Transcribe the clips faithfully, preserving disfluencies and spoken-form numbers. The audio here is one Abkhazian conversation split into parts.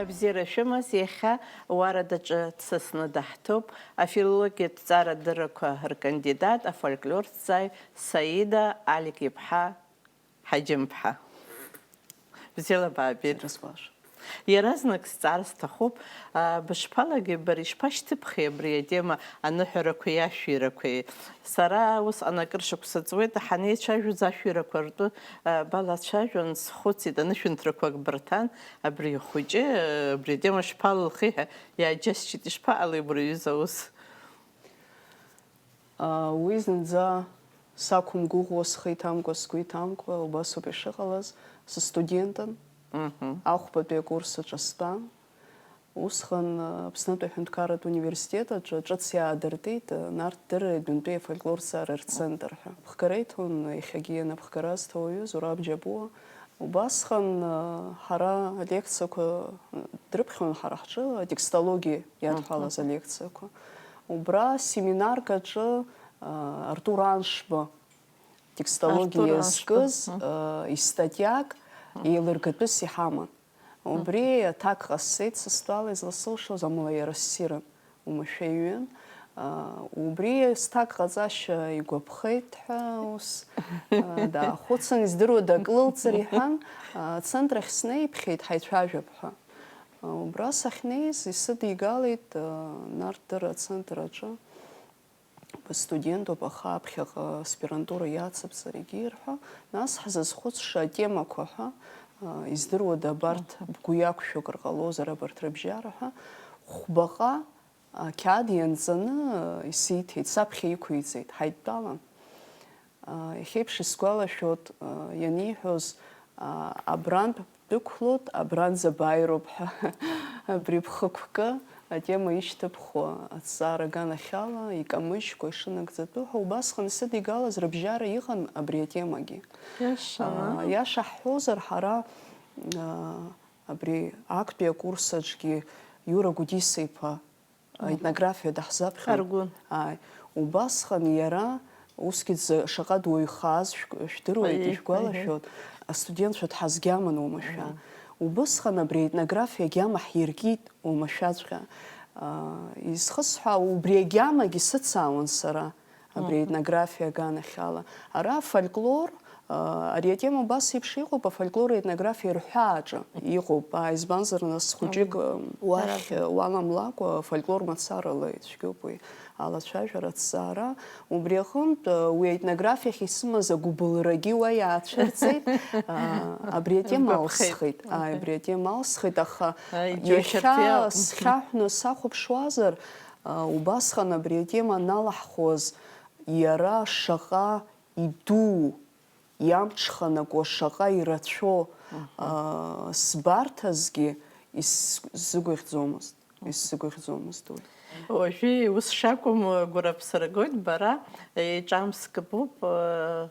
Бзиара шәымаз, иахьа уарадаҿы дсасны даҳҭоуп афилологиатә ҭҵаарадыррақәа ркандидат, афольклорҭҵааҩ Саида Алик-иԥҳа Ҳаџьымԥҳа. Бзиала баабеит. Бзиара збаша. Иаразнак сҵаар сҭахуп, а, бышԥалагеи бара, ишԥашьҭыбхи абри атема аныҳәарақәеи ашәирақәеи? Сара усҟан акыр шықәса ҵуеит, ҳанеицәажәоз ашәирақәа ртәы, а, балацәажәон, схәыцит, анышәынҭрақәак бырҭан, абри ахәыҷы, а, абри атема шԥалылхи ҳәа иааџьасшьеит, ишԥаҟалеи убри аҩыза аус? А, уи зынӡа сақәымгәыӷуа, схы иҭамкәа, сгәы иҭамкәа, убасоуп ишыҟалаз, сыстудентын, Мгм. Ахәбатәи акурс аҿы стәан. Усҟан, а, Аԥснытәи аҳәынҭқарратә университет аҿы ҿыц иаадыртит, а, Нарҭ дырра ҩбантәи афольклорҭҵаара рцентр ҳәа. Аԥхгара иҭон, иахьагьы анапхгара азҭо ауаҩы Зураб Џьапуа. Убасҟан, а, ҳара алекциақәа, а, дрыԥхьон ҳара ҳҿы, атекстологиа иадҳәалаз Мгм. Алекциақәа. Убра семинарк аҿы, а, Артур Аншба текстологиа Артур Аншба. Иазкыз, Мгм. А, истатиак Мгм. еилыргатәыс иҳаман. Мгм. Убри аҭак ҟасҵеит, са стәала изласылшоз, амала иара ссирын, уамашәа иҩын. А, убри сҭак ҟаҵашьа игәаԥхеит ҳәа ус, а, даахәыцын, издыруада, ак лылҵыр иҳәан, а, ацентр ахь снеиԥхьеит, ҳаицәажәап ҳәа. А, убра сахьнеиз, исыдигалеит, а, Нарҭ дырра ацентр аҿы. Быстудентуп, аха аԥхьаҟа аспирантура иацыбҵар егьирҳәа, нас ҳзызхәыцша атемақәа ҳәа, а, издыруада, абарҭ бгәы иақәшәо акыр ҟалозар, абарҭ рыбжьара ҳәа, хәбаҟа ақьаад ианҵаны, а, исиҭеит, саԥхьа иқәиҵеит, ҳаидтәалан. А, иахьеиԥш исгәалашәоит, а, ианиҳәоз, а, абрантә дәықәлоит, абранӡа бааироуп ҳәа. Абри бхықәкы, атема ишьҭыбхуа аҭҵаара аганахьала, икамыжькәа ишынагӡатәу ҳәа, убасҟан исыдигалаз рыбжьара иҟан абри атемагьы. Иаша, Аа, а? Иаша ҳҳәозар, ҳара, аа, абри актәи акурс аҿгьы Иура Гәдиса-иԥа, мгм, аетнографиа даҳзаԥхьон. Аргәын. Ааи. Убасҟан иара, усгьы дзы-, шаҟа дуаҩ хааз шәк-, шәдыруеит, аиеи, ижәгәалашәоит, аиеи, астудентцәа дҳазгьаман уамашәа. Мгм. Убысҟан абри аетнографиа агьама ҳиркит уамашәаҵәҟьа. Аа, изхысҳәаауа, убри агьамагьы сыцаауан сара, абри, мгм, аетнографиа аганахьала. Ара афольклор, аа, ари атема убас еиԥш иҟоуп, афольклор аетнографиа рҳәааҿы иҟоуп. Аа, избанзар, нас, хәыҷык, мгм, уахь, ҳәарада, уаламлакәа, афольклор мацарала ицәгьоуп уи. Алацәажәара, аҭҵаара. Убри аҟынтә, уи аетнографиахь исымаз агәыбылрагьы уа иаацәырҵит. А, абри атема, игәаԥхеит, алсхит. Ааи, мгм, абри атема алсхит, аха, ааи, иахьа иџьоушьартә иа-, мгм, схьаҳәны сахәаԥшуазар, а, убасҟан абри атема аналаҳхуаз, иара шаҟа идуу, иамҽханакуа, шаҟа ирацәоу, мгм, а, сбарҭазгьы исзыгәаӷьӡомызт. Исзыгәаӷьӡомызт уи. Уажәы ус шакәым, гәараԥсыргоит, бара, еиҿамскбуп, э,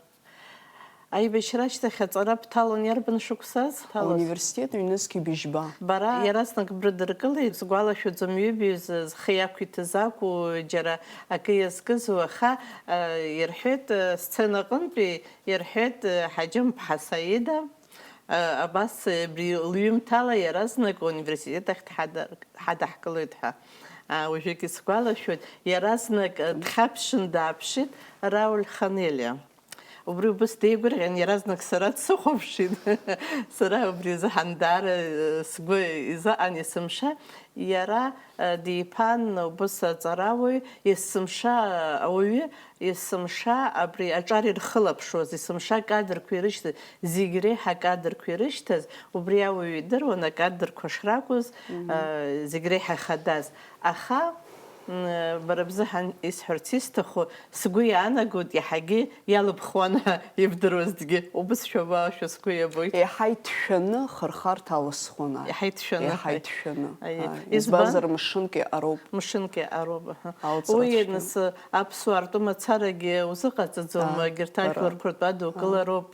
аибашьра ашьҭахь аҵара бҭалон иарбан шықәсаз? Бҭалоз? Ауниверситет ҩнызқь быжьба. Бара иаразнак брыдыркылеит, сгәалашәаӡом, ҩыбаҩ зхы иақәиҭыз акәу, џьара акы иазкызу, аха, э, ирҳәеит, э, сценаҟынтәи ирҳәеит, э, Ҳаџьымԥҳа Саида, Абас, абри лҩымҭала иаразнак ауниверситет ахь дҳадар-, ҳадаҳкылоит ҳәа. Уажәыгь исгәалашәоит, иаразнак дхьаԥшын дааԥшит Рауль Ханелиа. Убри убас деигәырӷьан, иаразнак сара дсыхәаԥшит. Сара убри азыҳәан даара сгәы изаҟан есымша. Иара диԥан убас аҵарауаҩ, есымша ауаҩы, есымша абри аҿар ирхылаԥшуаз, есымша акадрқәа ирышьҭаз, зегь реиҳа акадрқәа ирышьҭаз, убри ауаҩы идыруан акадрқәа шракәыз, мгм, а, зегь реиҳа ихадаз. Аха, м, бара бзыҳәан исҳәарц исҭаху, сгәы иаанагоит, иаҳагьы иалыбхуан ҳәа ибдыруазҭгьы, убыс шәабаашәа сгәы иабоит. Еиҳа иҭшәаны хырхарҭа алысхуан. Еиҳа иҭшәаны, еиҳа иҭшәаны. Аиеи. Ааи. Избан? Избанзар, мшынк иаҟароуп. Мшынк иаҟароуп, аҳа. Алҵра цәгьоуп. Уи нас, аԥсуаа ртәы мацарагьы узыҟаҵаӡом, ааи, егьырҭ ажәларқәа ртәы адукылароуп,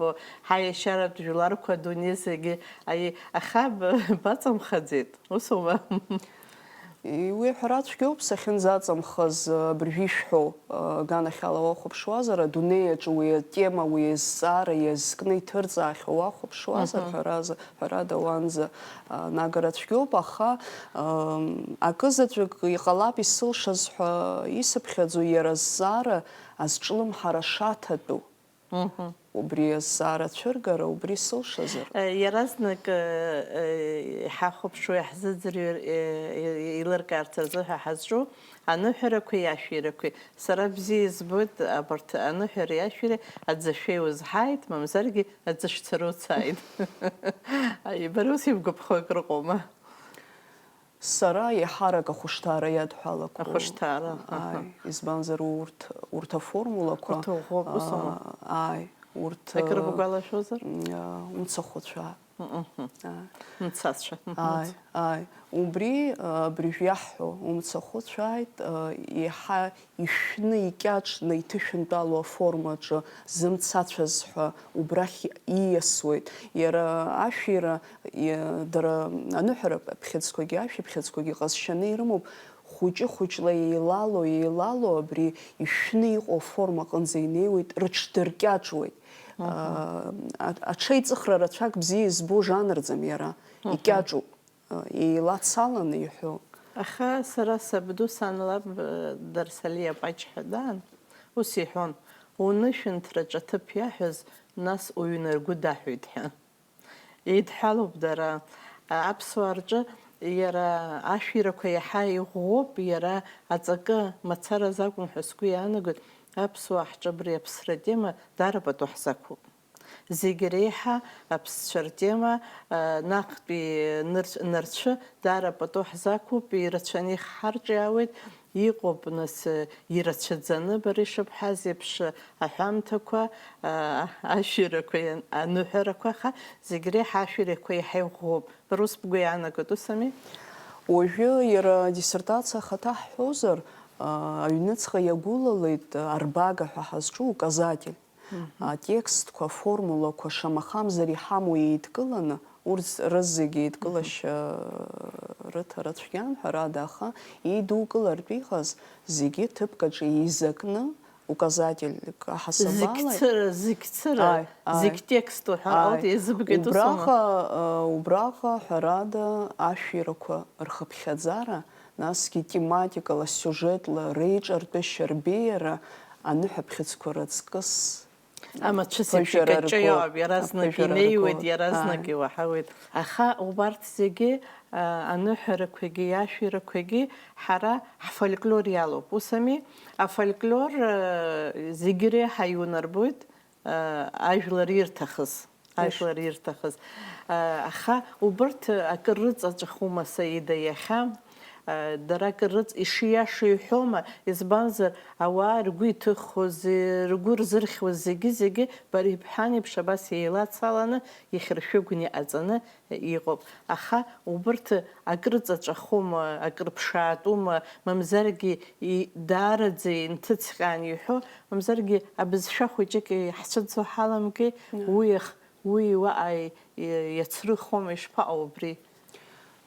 ҳаиашьаратә жәларқәа адунеи зегьы, аиеи, аха б-, баҵамхаӡеит, усоума? Уи ҳәара цәгьоуп, сахьынӡаҵамхаз, абыржәы ишәҳәо, аганахьала уахәаԥшуазар, адунеи аҿы уи атема, уи азҵаара иазкны иҭырҵаахьоу уахәаԥшуазар, ҳәарада, ҳәарада уанӡа, а, нагара цәгьоуп, аха, ам, акызаҵәык иҟалап исылшаз ҳәа исыԥхьаӡо, иара азҵаара азҿлымҳара шаҭатәу. Мгм. Убри азҵаара цәыргара, убри сылшазар? Э, иаразнак, э, э, иҳахәаԥшуа, иаҳзыӡырҩыр, э, э, еилыркаарц азы ҳәа ҳазҿу аныҳәарақәеи ашәирақәеи. Сара бзиа избоит абарҭ аныҳәареи ашәиреи, аӡашәа иузҳааит, мамзаргьы аӡышцара уцааит. Ааи, бара ус ибгәаԥхо акрыҟоума? Сара еиҳарак ахәышҭаара иадҳәалақәоу. Ахәышҭаара, аҳа. Ааи, избанзар урҭ, урҭ аформулақәа, урҭ уӷәӷәоуп, ус аума? Аа, ааи, урҭ, акыр, э, бгәалашәозар? М, а, умцахәыцәа. Мгм. Ааи. Мцацәа. Ааи, ааи. Убри, а, абыржә иаҳҳәо, умцахәыцәааит, а, еиҳа ишәны, икьаҿны иҭышәынтәалоу аформаҿы зымцацәаз ҳәа убрахь ииасуеит. Иара ашәира, и-, дара аныҳәара абӷьыцқәагьы, ашәибӷьыцқәагьы ҟазшьаны ирымоуп, хәыҷы-хәыҷла еилало, еилало абри ишәны иҟоу аформа аҟынӡа инеиуеит, рыҽдыркьаҿуеит. Мгм. А, а-, аҽеиҵыхра рацәак бзиа избо жанрӡам иара, мгм, икьаҿуп. Еилацаланы иҳәо. Аха сара сабду, сан лаб, э, Дарсалиа Паҷ ҳәа даан, ус иҳәон, унышәынҭраҿ аҭыԥ иаҳәаз, нас уҩны ргәы даҳәоит ҳәа. Еидҳәалоуп дара. А, аԥсуаа рҿы иара ашәирақәа иаҳа иӷәӷәоуп, иара аҵакы мацараз акәым ҳәа сгәы иаанагоит, аԥсуаа ҳҿы абри аԥсра атема даара пату ҳзақәуп. Зегь реиҳа аԥсцәа ртема, а, наҟтәи нырцә-, нарцәы даара пату ҳзақәуп, ирацәаны ихҳарҿиаауеит, иҟоуп, нас, ирацәаӡаны, бара ишыбҳәаз еиԥш, аҳәамҭақәа, а, ашәирақәа, аныҳәарақәа, аха зегь реиҳа ашәирақәа иаҳа иӷәӷәоуп. Бара ус бгәы иаанагоит, ус ами? Уажәы иара диссертациа ахаҭа ҳҳәозар, а, аҩныҵҟа иагәылалеит, а, арбага ҳәа ҳазҿу указатель. Мгм. Атекстқәа, аформулақәа шамахамзар иҳамоу еидкыланы, урҭ рызегьы еидкылашьа, мгм, рыҭара цәгьан, ҳәарада, аха еидукылартә иҟаз зегьы ҭыԥк аҿы еизакны, указательк аҳасабала. Зегь цыра, зегь цыра, ааи, ааи, зегь текст уҳәар ҟалоит, ааи, еизыбгеит, ус аума? Убраҟа, а, убраҟа, ҳәарада, ашәирақәа рхыԥхьаӡара, насгьы тематикала, сиужетла реиҿартәышьа, рбеиара аныҳәаԥхьыӡқәа раҵкыс Амацәыс еиԥш ԥыжәара икаҷҷо ргоит, иоуп, иаразнак аԥыжәара инеиуеит, ргоит, иаразнак ааи, иуаҳауеит. Аха убарҭ зегьы, а, аныҳәарақәагьы, иашәирақәагьы ҳара ҳфольклор иалоуп, ус ами? Афольклор, а, зегьы реиҳа иунарбоит, а, ажәлар ирҭахыз, ишә- ажәлар ирҭахыз. А, аха убарҭ акыр рыҵаҵәахума, Саида, иахьа? Дара акыр рыҵ-, ишиашоу иҳәома, избанзар, ауаа ргәы иҭыхоз, ргәы рзырхьуаз зегьы-зегьы бара ибҳәан еиԥш абас еилацаланы, ихьыршәыгәны иҟаҵаны иҟоуп. Аха убырҭ акрыҵаҵәахома, акрыԥшаатәума, мамзаргьы и-, даараӡа инҭыҵҟьаан иҳәо, мамзаргьы абызшәа хәыҷык иаҳцәыӡуа ҳаламгеи, уи ах-, уи уаҟа и-, иацрыхома, ишԥаҟоу убри?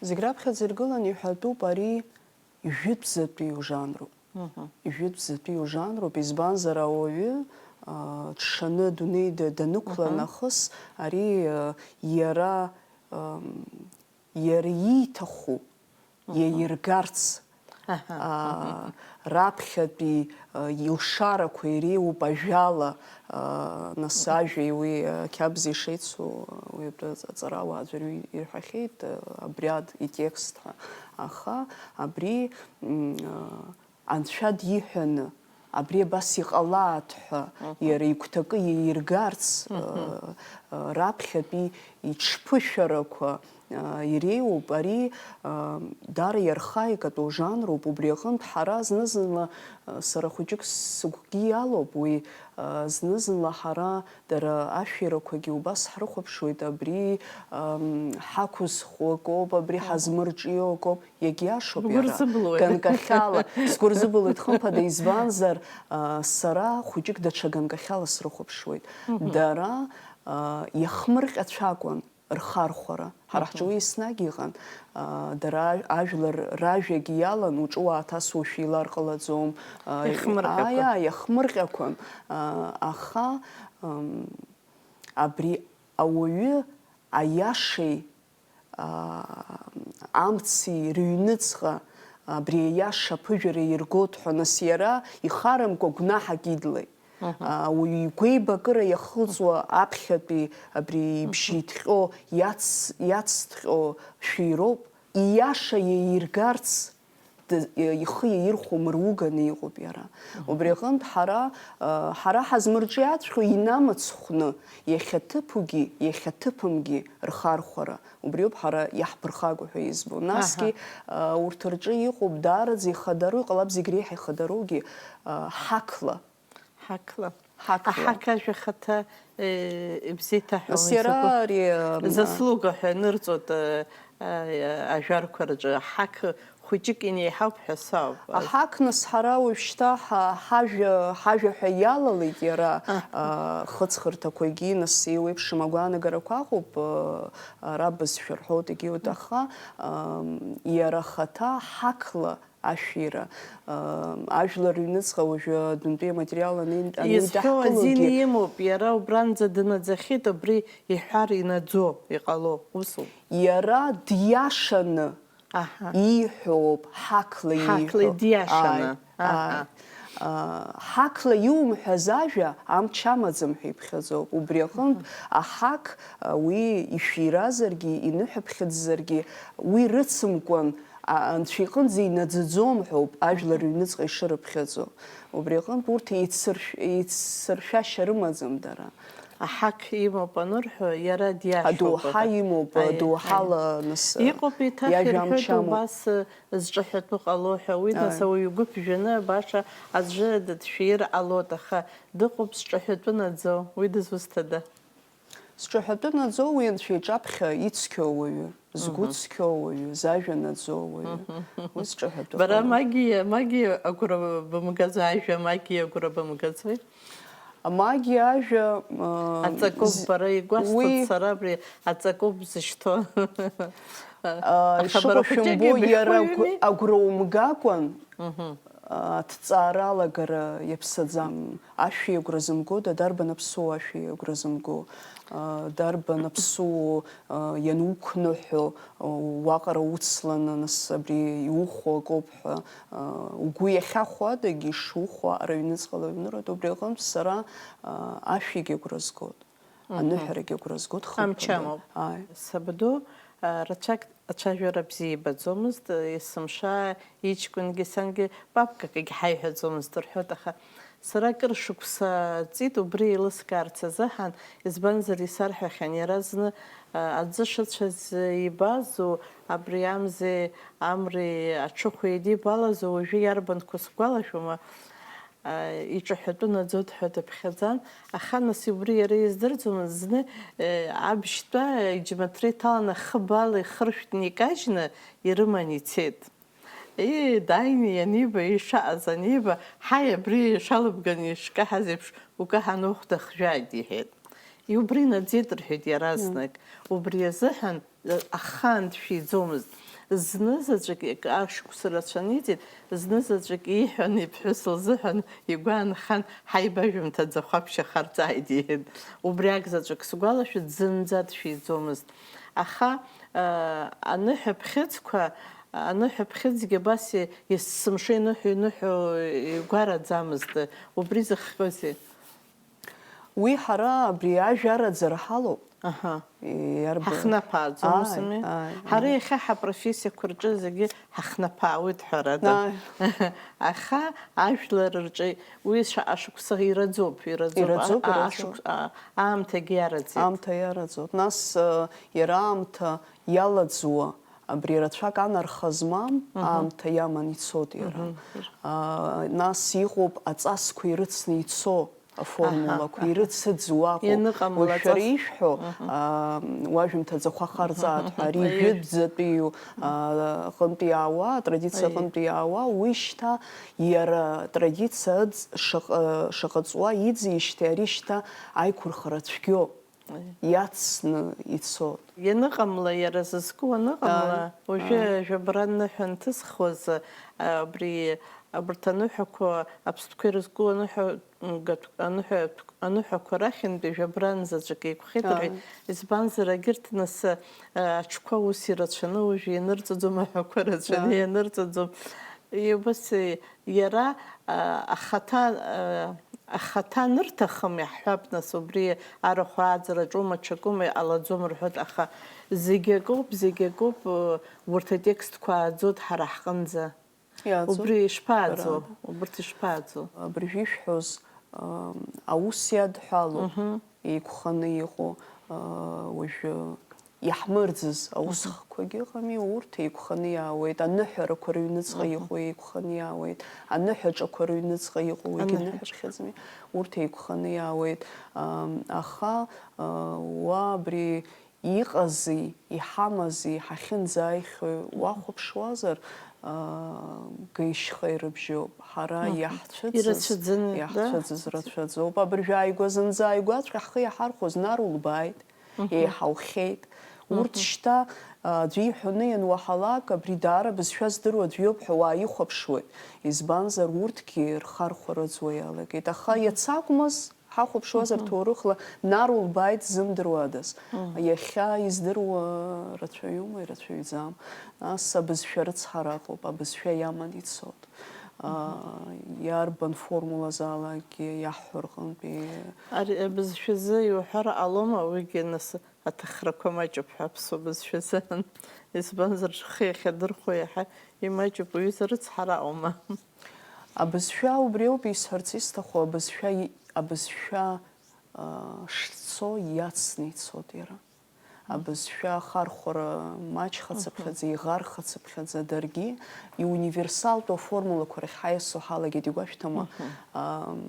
Зегь раԥхьаӡа иргыланы иҳәатәуп ари ижәытәӡатәиу жанруп. Мгм. Ижәытәӡатәиу жанруп, избанзар, ауаҩы, а, дшаны адунеи да-, данықәла, мгм, нахыс, ари, а, иара, ам, иара ииҭаху, мгм, иаиргарц, аҳа, а, мгм, раԥхьатәи, а, илшарақәа иреиуоуп ажәала, а, нас, мгм, ажәеи уи, а, қьабзи шеицу, а, уи атәы аҵарауаа аӡәырҩы ирҳәахьеит, а, обряд, итекст ҳәа. Аха абри, м, а, Анцәа диҳәаны, абри абас иҟалааит ҳәа, мгм, иара игәҭакы иаиргарц, мгм, а, а, раԥхьатәи иҽԥышәарақәа, а, иреиуоуп. Ари, а, даара иархаикатәу жанруп, убри аҟынтә ҳара зны-зынла, а, сара хәыҷык сыгәгьы иалоуп уи, а, зны-зынла ҳара дара ашәирақәагьы убас ҳрыхәаԥшуеит, абри, ам, ҳақәызхуа акоуп, абри, мгм, ҳазмырҿио акоуп. Иагьиашоуп иара. Бгәырзыблуеит. Ганкахьала сгәырзыблуеит, хымԥада, избанзар, а, сара хәыҷык даҽа ганкахьала срыхәаԥшуеит. Мгм. Дара, а, иахмырҟьацәакәан, рхархәара. Ҳара ҳҿы уи еснагь иҟан. А, дара ажәлар ражәагь иалан, уҿы уааҭасуашәа илар ҟалаӡом. А, Иахмырҟьақәан. Аиа, иахмырҟьақәан. А, аха, ам, абри ауаҩы аиашеи, а, амци рыҩныҵҟа абри аиаша аԥыжәара иргоит ҳәа, нас иара ихарамкәа гәнаҳак идлеит. Ауаҩы игәеибакыра иахылҵуа аԥхьатәи абри ибжьы иҭҟьо, иац-, иацҭҟьо шәироуп, ииаша иаиргарц д-, ихы иаирхәо мыруганы иҟоуп иара. Убри аҟынтә ҳара, ҳара ҳазмырҿиаҵәҟьо инамыцхәны, иахьаҭыԥугьы, иахьаҭыԥымгьы рхархәара, убриоуп ҳара иаҳԥырхагоу ҳәа избо. Насгьы, урҭ рҿы иҟоуп даараӡа ихадароу, иҟалап зегь реиҳа ихадароугьы, ҳақла. Ҳақла. Ҳақла. Аҳақ ажәа ахаҭа, э, ибзеиҭаҳәама, Нас иара изакәу? Ари, м, Заслуга ҳәа нырҵоит, э, э, ажәарқәа рҿы. Аҳақ хәыҷык инеиҳауп ҳәа сауп. Аҳақ, нас, ҳара уажәшьҭа ҳа-, ҳажәа, ҳажәа ҳәа иалалеит иара, Аҳ. а, хыҵхырҭақәагьы, нас, еиуеиԥшым агәаанагарақәа ыҟоуп, а, ара бызшәа рҳәоит, егьиуеит, аха, ам, иара ахаҭа ҳақла ашәира, аа, ажәлар рыҩныҵҟа уажәы адәынтәи аматериал ани-, Изҳәо азин анидҳкылогьы. Имоуп, иара убранӡа днаӡахьеит, убри иҳәар инаӡо иҟалоуп, усоуп. Иара диашаны Аҳа. Ииҳәоуп, ҳақла Ҳақла ииҳәо. Диашаны. Ааи, Аҳа. Ааи. Аа, ҳақла иумҳәаз ажәа амч амаӡам ҳәа иԥхьаӡоуп. Убри аҟынтә аҳақ, а, уи ишәиразаргьы, иныҳәаԥхьыӡзаргьы, уи рыцымкәан, а, анцәа иҟынӡа инаӡаӡом ҳәоуп, ажәлар рыҩныҵҟа ишырыԥхьаӡо. Убри аҟынтә урҭ еицыршә-, еицыршәашьа рымаӡам дара. Аҳақ имоуп анырҳәо, иара диашоуп. Адоуҳа имоуп, Аи, адоуҳала аи. Нас, Иҟоуп еиҭах иажәа ирҳәоит амчамоуп. Убас, зҿаҳәатәы ҟало ҳәа, уи нас Аи. Ауаҩы игәы ԥжәаны баша аӡәы дшәир ҟалоит, аха дыҟоуп зҿаҳәатәы наӡо, уи дызусҭада? Зҿаҳәатәы наӡо уи анцәа иҿаԥхьа ицқьоу ауаҩы, згәы Мгм. Цқьоу ауаҩы, зажәа наӡо ауаҩы. Мгм. Уи зҿаҳәатәы Бара ҟало. Магиа, Магиа агәра бымгаӡо, ажәа Магиа агәра бымгаӡои? Амагиа ажәа, а, Аҵакоуп, з-, бара игәасҭоит уи сара абри аҵакоуп зышьҭоу. А, Аха ишыҟоу бара хәыҷык шәымбо, иара агә-, ибыхьуеими? Агәра умгакәан, Мгм. а, аҭҵаара алагара иаԥсаӡам. Ашәи агәра зымгода, дарбан аԥсуа ашәи агәра зымго? А, дарбан аԥсуо, а, иануқәныҳәо, а, уаҟара уцланы, нас абри иухәо акоуп ҳәа, а, угәы иахьахәо адагьы ишухәо аҟара аҩныҵҟала уҩныроуп. Убри аҟынтә сара, а, ашәигь агәра згоит, Мгм. Аныҳәарагь агәра згоит хымԥада. Амч амоуп. Ааи. Сабду, а, рацәак ацәажәара бзиа ибаӡомызт, есымша иҷкәынгьы сангьы папкак егьҳаиҳәаӡомызт рҳәоит, аха сара акыр шықәса ҵит убри еилыскаарц азыҳәан, избанзар, исарҳәахьан иара зны, а, аӡы шыцәаз ибазу, абри амзеи амреи аҽыхәа еидибалазу, уажәы иарбанқәа сгәалашәома, а, иҿаҳәатәы наӡоит ҳәа дыԥхьаӡан, аха нас убри иара издырӡомызт, зны, э, абжьтәа иџьмаҭра иҭаланы ахыб ала ихыршәтәны икажьны ирыман ицеит. Ии, дааины ианиба, ишаҟаз аниба, ҳаи, абри ишалыбганы ишкаҳаз еиԥш, укаҳан ухәда хжәааит, иҳәеит. Иубри наӡеит, рҳәеит иаразнак. Убри азыҳәан, э, ахаан дшәиӡомызт. Зны заҵәык, ак-, ашықәса рацәаны иҵит, зны заҵәык ииҳәан, иԥҳәыс лзыҳәан игәы аанхан, ҳаибажәымҭаӡа хәаԥшь ахарҵааит, иҳәеит. Убри акзаҵәык сгәалашәоит, зынӡа дшәиӡомызт. Аха, э, аныҳәаԥхьыӡқәа, аныҳәаԥхьыӡгьы абас и-, есымша иныҳәо-иныҳәо игәараӡамызт. Убри зыхҟьозеи? Уи ҳара абри ажәараӡара ҳалоуп. Аҳа. Иарбан? Ҳахнаԥааӡом, Ааи, усами? Ааи, Ҳара ааи. Иахьа ҳапрофессиақәа рҿы зегьы ҳахнаԥаауеит, ҳәарада. Ааи. Аха ажәлар рҿы уи шаҟа шықәса ираӡоуп, ираӡоуп. Ираӡоуп, А-, а-, ираӡоуп. Ашықә-, а-, аамҭагьы иараӡеит. Аамҭа иараӡоуп. Нас, э, иара аамҭа иалаӡуа, абри рацәак анарха змам Мгм. Аамҭа иаман ицоит иара. Мгм. А, нас иҟоуп аҵасқәа ирыцны ицо аформулақәа, Аҳа, аҳа. Ирыцыӡуа ыҟоуп. Ианыҟамла Уажә шәара аҵас- ишәҳәо, Мгм. А, уажәымҭаӡахәа харҵааит ҳәа, ари Аиеи. Жәытәӡатәиу, а, аҟынтә иаауа, атрадициа Аиеи. Аҟынтә иаауа, уи шьҭа иара атрадициа ыӡ-, шаҟа, шаҟа ҵуа иӡижьҭеи ари шьҭа аиқәырхара цәгьоуп. иацны ицот. Ианыҟамла, иара зызку аныҟамла, Ааи, уажәы ааи. Жәабра аныҳәа анҭысхуаз, а, абри, абарҭ аныҳәақәа, аԥстәқәа ирызку аныҳәа, м, гатә-, аныҳәа-, аныҳәақәа рахьынтәи Жәабран заҵәык еиқәхеит рҳәеит. Ааи. Избанзар, егьырҭ нас, а, аҽқәа ус ирацәаны уажәы ианырҵаӡом, аҳәақәа рацәаны Ааи. Ианырҵаӡом. Убас, иара, а, ахаҭа, а, ахаҭа анырҭахым, иаҳҳәап, нас, убри арахә ааӡараҿоума, ҽакума, иҟалаӡом рҳәоит, аха зегь акоуп, зегь акоуп, э, урҭ атекстқәа ааӡоит ҳара ҳҟынӡа. Иааӡоит. Убри ишԥааӡо? Ҳәарада. Убырҭ ишԥааӡо? Абыржәы ишәҳәоз, ам, аус иадҳәалоуп. Мгм. Еиқәханы иҟоу, а, уажәы иаҳмырӡыз аусхқәагьы ыҟами, урҭ еиқәханы иаауеит, аныҳәарақәа рыҩныҵҟа Мгм. Иҟоу еиқәханы иаауеит, аныҳәаҿақәа рыҩныҵҟа иҟоу, егьи Аныҳәаҿа. Ныҳәаԥхьаӡами, урҭ еиқәханы иаауеит. Ам, аха, а, уа абри иҟази, иҳамази, ҳахьынӡааихьоу Мгм. Уахәаԥшуазар, а, геишьха ирыбжьоуп. Ҳара Мгм. Иаҳцәыӡыз, Ирацәаӡаны, да? Иаҳцәыӡыз рацәаӡоуп. Абыржәы ааигәа зынӡа ааигәаҵәҟьа ҳхы иаҳархәоз Нар улбааит, Мгм. Еиҳаухьеит. Урҭ Мгм. Шьҭа, а, аӡәы иҳәаны иануаҳалак, абри даара бызшәа здыруа аӡәы иоуп ҳәа уааихәаԥшуеит. Избанзар, урҭгьы рхархәара ыӡуа иалагеит. Аха Мгм. Иац акәмыз, ҳахәаԥшуазар Мгм. Ҭоурыхла, Нар улбааит ззымдыруадаз. Мгм. Иахьа издыруа рацәаҩума, ирацәаҩӡам. Нас абызшәа рыцҳара ыҟоуп, абызшәа иаман ицот. Аа, иарбан формулазаалакгьы иаҳҳәо рҟынтәи. Ари абызшәазы иуҳәар ҟалома, уигьы нас аҭахрақәа маҷуп ҳәа аԥсуа бызшәазы. Избанзар, рхы иахьадырхәо иаҳа имаҷуп, уҩыза рыцҳара аума? Абызшәа убриоуп исҳәарц исҭаху, абызшәа и-, абызшәа, аа, шцо иацны ицот иара. Абызшәа ахархәара маҷхацыԥхьаӡа, иӷархацыԥхьаӡа даргьы иуниверсалтәу аформулақәа рахь ҳаиасуа ҳалагеит, игәашәҭама? Мгм. Ам,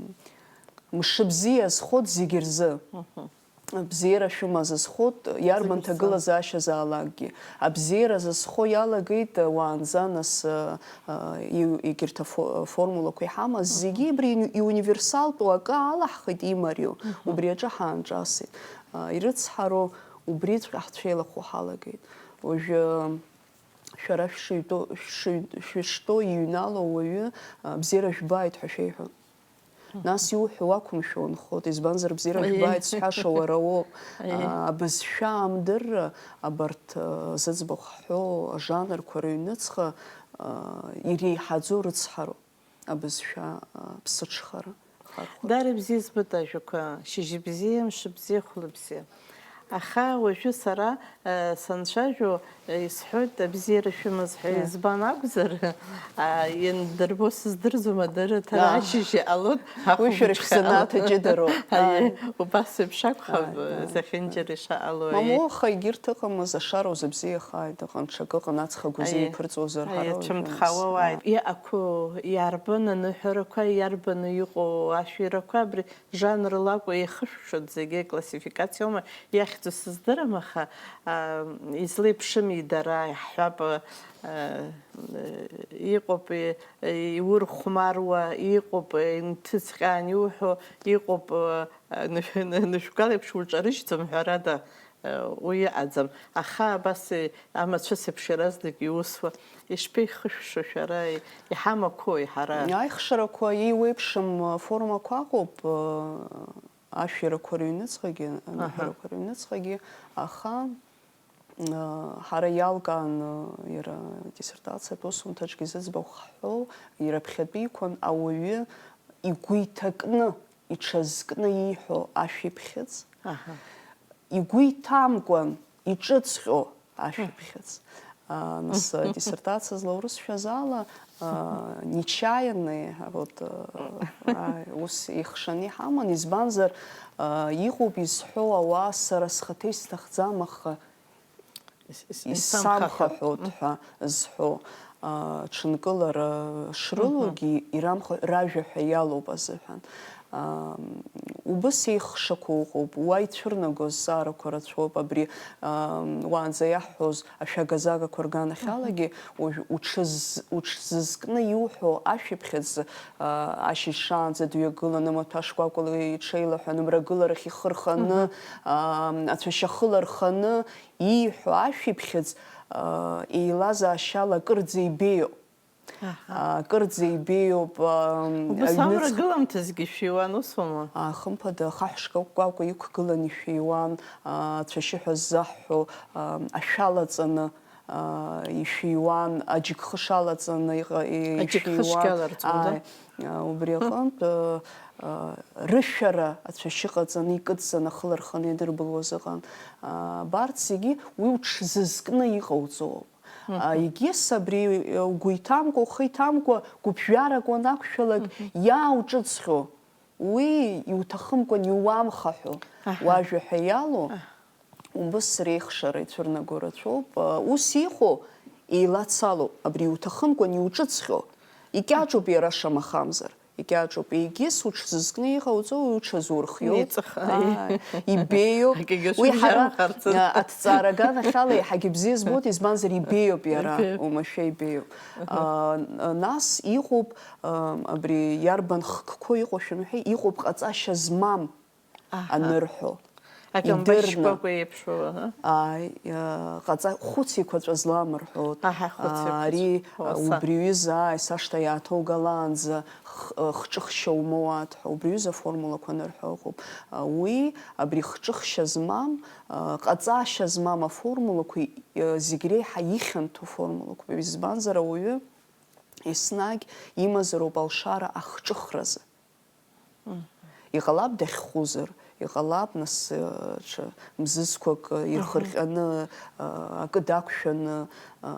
мшыбзиа азхоит зегь рзы. Мгм. Абзиара шәымаз азхоит, иарбан Зегь рзы. Ҭагылазаашьазаалакгьы. Абзиара зазхо иалагеит, уаанӡа нас, а, а, иу-, егьырҭ афо-, аформулақәа иҳамаз, Мгм. Зегьы абри ини-, иуниверсалтәу акы алаҳхит имариоу, Мгм. Убри аҿы ҳаанҿасит. А, ирыцҳароу убриҵәҟьа ҳцәеилахәо ҳалагеит. Уажәы шәара шәшыҩтәу, шәшыҩ-, шәыштәоу иҩналоу уаҩы, а, бзиара жәбааит ҳәа шәеиҳәон. Нас иуҳәо уақәымшәо унхоит, избанзар, бзиара Аиеи. Жәбааит зҳәаша уара уоуп. Аиеи. А, абызшәа амдырра, абарҭ, а, зыӡбахә ҳҳәо ажанрқәа рыҩныҵҟа, а, иреиҳаӡоу рыцҳароуп. Абызшәа, а, ԥсыҽхара, хархәара. Дара бзиа збоит ажәақәа, шьыжьбзиа, мшыбзиа, хәлыбзиа. Аха уажәы сара, а, санцәажәо, а, исҳәоит, абзиара шәымаз ҳәа. Иа. Избан акәзар, а, иандырбо сыздырӡом, адырраҭара Иа. Ашьыжь иҟалоит, уи шәара ахәыҷқәа шәзанааҭ иҟалоит. Аҷыдароуп. Аиеи, Аиеи. Убас еиԥш акәхап, Аиеи, аиеи. Зехьынџьара ишаҟало, Мамоу, аиеи. Аха егьырҭ ыҟамыз, ашара узыбзиахааит, ыҟан, ҽакы ыҟан, аҵх агәазы Аиеи. Иԥырҵуазар, Аиеи, ҳара уажәы цәымҭхауа нас, уааит. Иа-, ақәу иарбан аныҳәарақәа, иарбаны иҟоу ашәирақәа, абри жанрла акәу еихышәшәоит зегьы, классификациоума иахьӡу сыздырам, аха, а, излеиԥшыми дара, иаҳҳәап, а, иҟоуп, и-, иурхәмаруа, иҟоуп, инҭыҵҟьаан иуҳәо, иҟоуп, а, нышә-, нышәгәал еиԥш уҿарыжьӡом, ҳәарада, уи ыҟаӡам. Аха абас, амацәыс еиԥш иаразнак иусуа, ишԥеихышәшо шәара, иҳамақәои ҳара? Аихшарақәа еиуеиԥшым формақәа ыҟоуп, ашәирақәа рыҩныҵҟагьы, Аҳа. Аныҳәарақәа рыҩныҵҟагьы, аха, ҳара иалкааны иара диссертациатә усумҭаҿгьы зыӡбахә ҳҳәо, ираԥхьатәиқәан ауаҩы игәы иҭакны, иҽазкны ииҳәо ашәиԥхьыӡ, Аҳа. Игәы иҭамкәан иҿыҵҟьо ашәиԥхьыӡ. А, нас, а, диссертациа злаурысшәаз ала, а, нечаянный, а, вот, а, а, ус ихшаны иҳаман, избанзар, а, иҟоуп изҳәо ауаа, сара схаҭа исҭахӡам, аха Ис-, ис-, исамхаҳәоит. Исамхаҳәоит ҳәа зҳәо. аа, ҽынкылара шрылоугьы, ирамхо ражәа ҳәа иалоуп азыҳәан. Аа, убыс еихшақәоу ыҟоуп, уа ицәырнагоз зҵаарақәа рацәоуп, абри, аа, уаанӡа иаҳҳәоз ашәага-загақәа рганахьалагьы уажә уҽыз-, уҽзызкны иуҳәо ашәиԥхьыӡ, аа, ашьыжь шаанӡа дҩагыланы, маҭәа шкәакәала иҽеилаҳәаны, мрагыларахь ихы рханы, аа, ацәашьахыла рханы ииҳәо ашәиԥхьыӡ, аа, еилазаашьала акырӡа ибеиоуп. Аҳа. Акырӡа ибеиоуп, аа, Убыс аҩныҵҟа- амра гыламҭазгьы шәиуан, усума? Аа, хымԥада, ахаҳә шкәакәа иқәгыланы ишәиуан, аа, ацәашьы ҳәа ззаҳҳәо, аа, ашә алаҵаны, аа, ишәиуан, аџьыкхыш алаҵаны иҟа-, и-, Аџьыкхышгьы ишәиуан. Аларҵон, да? Ааи, аа, убри аҟынтә, аа, аа, рышәара ацәашьы ҟаҵаны икыдҵаны ахыла рханы иадырбылуаз ыҟан. Аа, абарҭ зегьы уи уҽзызкны иҟауҵоуп. Мгм. А, егьыс абри, э, угәы иҭамкәа, ухы иҭамкәа, гәыԥжәарак уанақәшәалак, Мгм. иаауҿыҵхьоу, уи иуҭахымкәан иуамхаҳәо, Аҳа. уажәа ҳәа иалоу, Аҳ. убыс реихшара ицәырнаго рацәоуп. А, ус иҟоу еилацалоуп, абри иуҭахымкәан иуҿыҵхьоу, икьаҿуп иара шамахамзар. Икьаҿуп, егьыс уҽзызкны иҟауҵо, уи уҽазурхиоуп. Иҵых, Ааи, ибеиоуп. Акгьы Уи ҳара, шәыбжьамхарц. а, аҭҵаара аганахьала еиҳагьы бзиа збоит, избанзар, ибеиоуп иара, Ибеиоуп. Уамашәа ибеиоуп. Аҳа. А, н-, нас иҟоуп, а, абри иарбан хкқәоу иҟоу шәымҳәеи, иҟоуп ҟаҵашьа змам Аҳа. анырҳәо. Акамбашь Идырны. шкәакәа еиԥшу, аҳа. Ааи, а, ҟаҵа-, хәыц еиқәаҵәа злам рҳәоит. Аҳа, хәыц А, еиқәаҵәа. ари, а, Уаса. убри аҩыза, ааи, сашҭа иааҭоугалаанӡа х-, а, хҿыхшьа умоуа аҭ ҳәа, убри аҩыза аформулақәа анырҳәо ыҟоуп. А, уи, абри хҿыхшьа змам, а, ҟаҵашьа змам аформулақәа, а, зегь реиҳа ихьанҭоу формулақәоуп. Избанзар, ауаҩы еснагь имазароуп алшара ахҿыхразы. Мгм. Иҟалап дахьхәызар, иҟалап нас, э, ҽа мзызқәак, э, Мгм. ирхырҟьаны, э, акы дақәшәаны, э,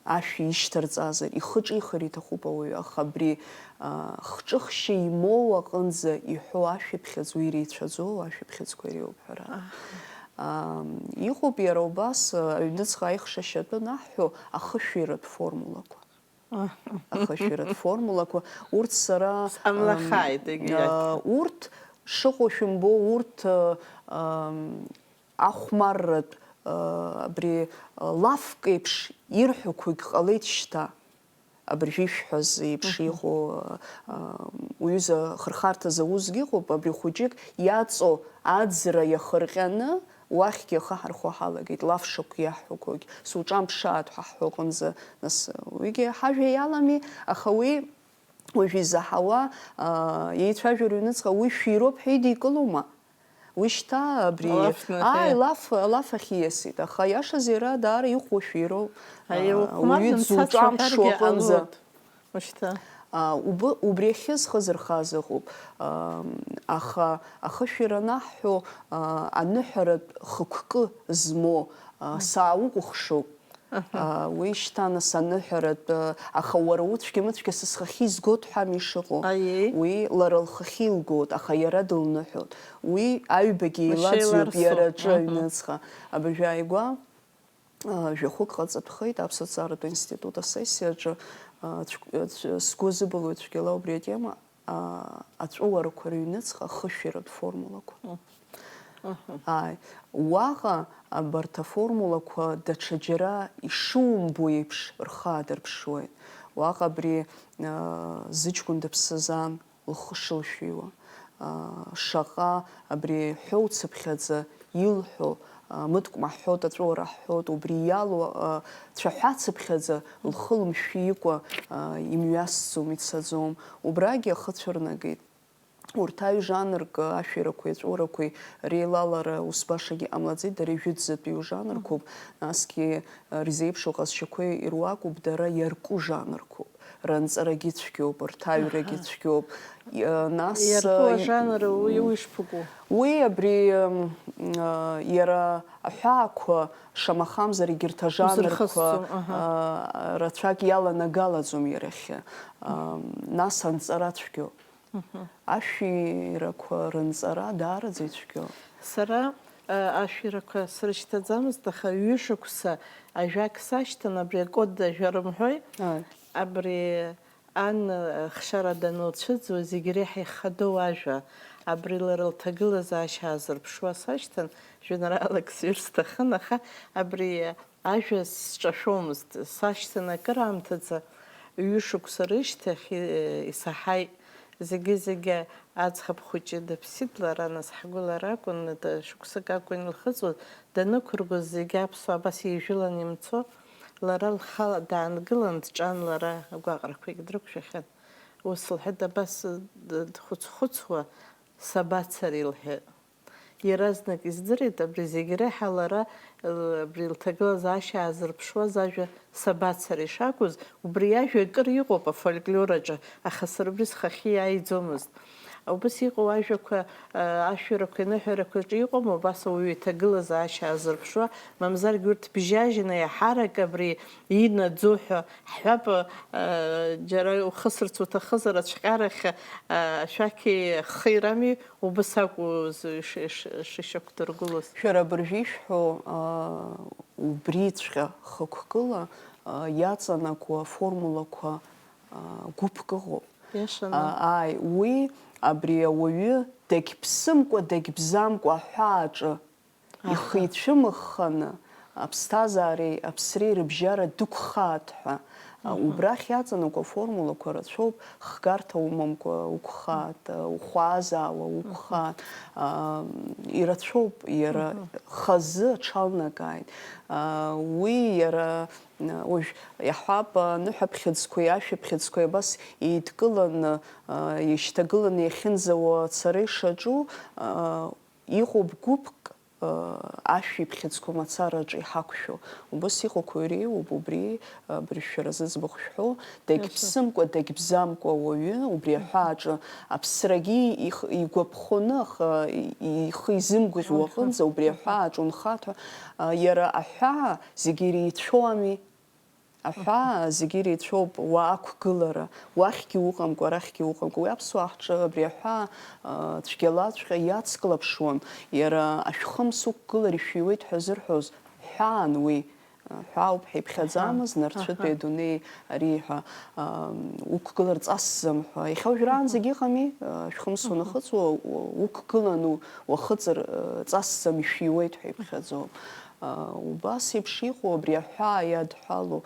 ашә ишьҭарҵазар, ихы ҿихыр иҭахуп ауаҩы, аха абри, э, хҿыхшьа имоу аҟынӡа иҳәо ашәиԥхьыӡ уи иреицәаӡоу ашәиԥхьыӡқәа иреиуоуп ҳәа. Аҳ. Ам, иҟоуп иара убас, э, аҩныҵҟа аихшашьа атәы анаҳҳәо ахышәиратә формулақәа. Ахышәаратә формулақәа, урҭ сара, Сҟамлахааит, ам, егьи а, аҭра. урҭ шыҟоу шәымбо, урҭ, а, ам, ахәмарратә, а, абри, а, лафк еиԥш ирҳәақәогь ҟалеит шьҭа. Абыржәы ишәҳәаз еиԥш Мгм. иҟоу, а, а, уҩыза хырхарҭа зауазгьы ыҟоуп, абри хәыҷык иаҵоу аӡра иахырҟьаны, уахьгьы ахы ҳархо ҳалагеит, лафшақә иаҳҳәақәогь, суҿамԥшааит ҳәа ҳҳәо аҟынӡа, нас, уигьы ҳажәа иалами, аха уи уажә изаҳауа, аа, еицәажәара ҩныҵҟа уи шәироуп ҳәа идикылома? Уи шьҭа абри, Алаф ааи, нахьеи. лаф, алаф ахь ииасит, аха иашаз иара даара иӷәӷәа шәироуп. Аиеи, Аа, ухәмарны уаҩы мцацәа дзуҿамԥшуа уҳәаргьы аҟынӡа. ҟалоит. Ушьҭа. А, убы-, убри ахьы зхы зырхаз ыҟоуп. Ам, аха ахышәира анаҳҳәо, а, аныҳәаратә хықәкы змоу, а, сааукәыхшоуп. Аҳа. А, уи шьҭа нас аныҳәаратә, а, аха уара уцәгьа-мыцәгьа са схахьы изгоит ҳәами ишыҟоу. Аиеи. Уи лара лхахьы илгоит, аха иара дылныҳәоит. Уи аҩбагьы Лашьа еилаӡҩоуп еиларсуп. иара аҿы Аҳа. аҩныҵҟа. Абыржәы ааигәа, а, жәахәык ҟаҵатәхеит Аԥсуа Ҭҵааратә Институт асессиаҿы, а, цәгь-, а, цә-, сгәы азыбылуеит цәгьала убри атема, а, аҵәыуарақәа рыҩныҵҟа ахышәиратә формулақәа. Мгм. Ааи, уаҟа абарҭ аформулақәа даҽаџьара ишумбо еиԥш рхы аадырԥшуеит. Уаҟа абри, а, зыҷкәын дыԥсыз ан, лхы шылшәиуа, аа, шаҟа абри ҳәоуцыԥхьаӡа илҳәо, аа, мыткәма ҳҳәоит, аҵәыуара ҳҳәоит, убри иалоу, аа, цәаҳәацыԥхьаӡа лхы лымшәикәа, аа, имҩасӡом, ицаӡом. Убрагьы ахы цәырнагеит. Урҭ аҩ жанрк ашәирақәеи аҵәыуарақәеи реилалара ус башагьы ҟамлаӡеит, дара ижәытәӡатәиу жанрқәоуп, насгьы, рзеиԥшу ҟазшьақәеи ируакуп, дара иарку жанрқәоуп. Ранҵарагьы цәгьоуп, рҭаҩрагьы Аҳа. цәгьоуп. Иа-, нас, Иарку а, ажанр уи, уи шԥыкәу? Уи абри, м, а, иара аҳәаақәа, шамахамзар, егьырҭ ажанрқәа, Узырхысҵом, аҳа. а, рацәак иаланагалаӡом иара иахьа. А, нас анҵара цәгьоуп. Мгм. Ашәирақәа рынҵара даараӡа ицәгьоуп. Сара Ашәирақәа срышьҭаӡамызт, аха ҩышықәса ажәак сашьҭан, абри акод ажәа рымҳәои, Ааи. Абри ан хшара данылцәыӡуа, зегь реиҳа ихадоу ажәа, абри лара лҭагылазаашьа аазырԥшуа сашьҭан, жәеинраалак сҩыр сҭахын, аха абри ажәа сҿашәомызт. Сашьҭан акыраамҭаӡа, ҩышықәса рышьҭахь, и-, исаҳаит. Зегьы-зегьы аӡӷаб хәыҷы дыԥсит, лара нас ҳгәыла ракәын, д-, шықәсык акәын илхыҵуаз, данықәыргоз зегьы аԥсуаа абас еижәылан имцо, лара лхала даангылан дҿан, лара агәаҟрақәагь дрықәшәахьан. Ус лҳәеит, абас д-, дхәыц-хәыцуа сабацари лҳәеит. Иаразнак издырит, абри зегь реиҳа лара, э, абри лҭагылазаашьа аазырԥшуаз ажәа сабацари шакәыз, убри ажәа акыр иҟоуп афольклор аҿы, аха сара убри схахьы иааиӡомызт. Убас иҟоу ажәақәа, э, ашәарақәа, аныҳәарақәа рҿы иҟоума, убас ауаҩы иҭагылазаашьа аазырԥшуа, мамзаргьы урҭ бжьажьны иаҳарак абри инаӡо ҳәа ҳҳәап, э, џьара ухысырц уҭахызар ацәҟьарахь, э, ашәақьи ахи рами, Убас акәу зы ш-, ш-, шышьақәдыргылоз? Шәара абыржәы ишәҳәо, аа, убриҵәҟьа хықәкыла, аа, иаҵанакуа аформулақәа, аа, гәыԥк ыҟоуп. Иашаны. А, ааи, уи абри ауаҩы дагьԥсымкәа, дагьбзамкәа аҳәааҿы Аҳа. Ихы ицәымыӷханы, аԥсҭазаареи аԥсреи рыбжьара дықәхааит ҳәа. Мгм. Убрахь иаҵанакуа аформулақәа рацәоуп, хгарҭа умамкәа уқәхааит, ухәаазаауа уқәхааит. Мгм. А, ирацәоуп, иара Мгм. хазы аҽалнакааит. А, уи иара, уажә иаҳҳәап, аныҳәаԥхьыӡқәеи ашәаԥхьыӡқәеи абас еидкыланы, а, ишьҭагыланы иахьынӡауа ацара ишаҿу, а, Иҟоуп гәыԥк, э, ашәиԥхьыӡқәа мацараҿы иҳақәшәо. Убас иҟақәоу иреиуоуп, убри, э, абыржәшәара зыӡбахә шәҳәо, дагьԥсымкәа, дагьбзамкәа ауаҩы, убри аҳәааҿы аԥсрагьы их-, игәаԥхоны, аха и-, ихы изымгәаӷьуа аҟынӡа, убри аҳәааҿы унхаҭәа, э, иара аҳәаа зегьы иреицәоу ами. Аҳәаа зегьы иреицәоуп, уа ақәгылара, уахьгьы уҟамкәа, арахьгьы уҟамкәа. Уи аԥсуаа ҳҿы абри аҳәаа, а, цәгьалаҵәҟьа иацклаԥшуан, иара ашәхымс уқәгылар ишәиуеит ҳәа зырҳәоз ҳәаан уи. Ҳәаауп ҳәа иԥхьаӡамыз, Аҳа, нарцәытәи аҳа. Адунеи ари ҳәа, а, уқәгылар ҵасӡам ҳәа. Иахьа уажәраанӡагь ыҟами, а, ашәхымс Аҳа. Унахыҵуа, у-, уқәгылан у-, уахыҵыр, а, ҵасӡам, ишәиуеит ҳәа иԥхьаӡоуп. Убас еиԥш иҟоу абри аҳәаа иадҳәалоу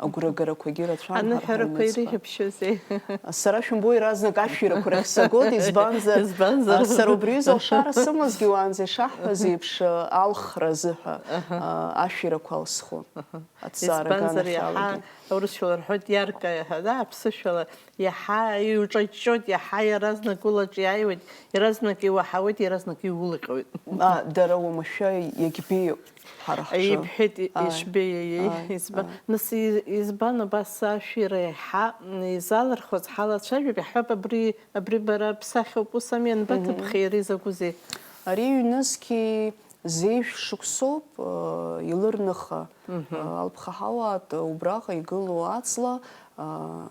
агәрагарақәагьы рацәан. Аныҳәарақәа ҳарҭ аҩныҵҟа. Ирыхьыԥшьозеи? Сара шәымбои, иаразнак ашәирақәа рахь сагоит, избанзар, Избанзар? Сара убри аҩыза алшара сымазгьы уаанӡа ишаҳҳәаз еиԥш, алхра азыҳәа, Аҳа. Ашәирақәа алсхон. Аҭҵаара Избанзар, аганахьалагьы. Иаҳа, аурысшәала рҳәоит, иаркаиа ҳәа, да, аԥсышәала Иаҳа иуҿаҷҷоит, иаҳа иаразнак улаҿ иааиуеит, иаразнак иуаҳауеит, иаразнак иулҟьоит. А, дара уамашәа иагьбеиоуп ҳара ҳҿы. Ибҳәеит, и-, Ааи. Ишбеиеи, Ааи, избан, ааи. Нас и-, избан абас ашәира иаҳа, м, изалырхуаз ҳалацәажәап, иаҳҳәап, абри, абри бара бсахьоуп, ус ами, Мгм. Анбаҭыԥхеи, ари закәызеи? Ари ҩнызқьи зеижә шықәсоуп, э, илырныха, Мгм. Э, алԥха ҳауаат, убраҟа игылоу аҵла, э,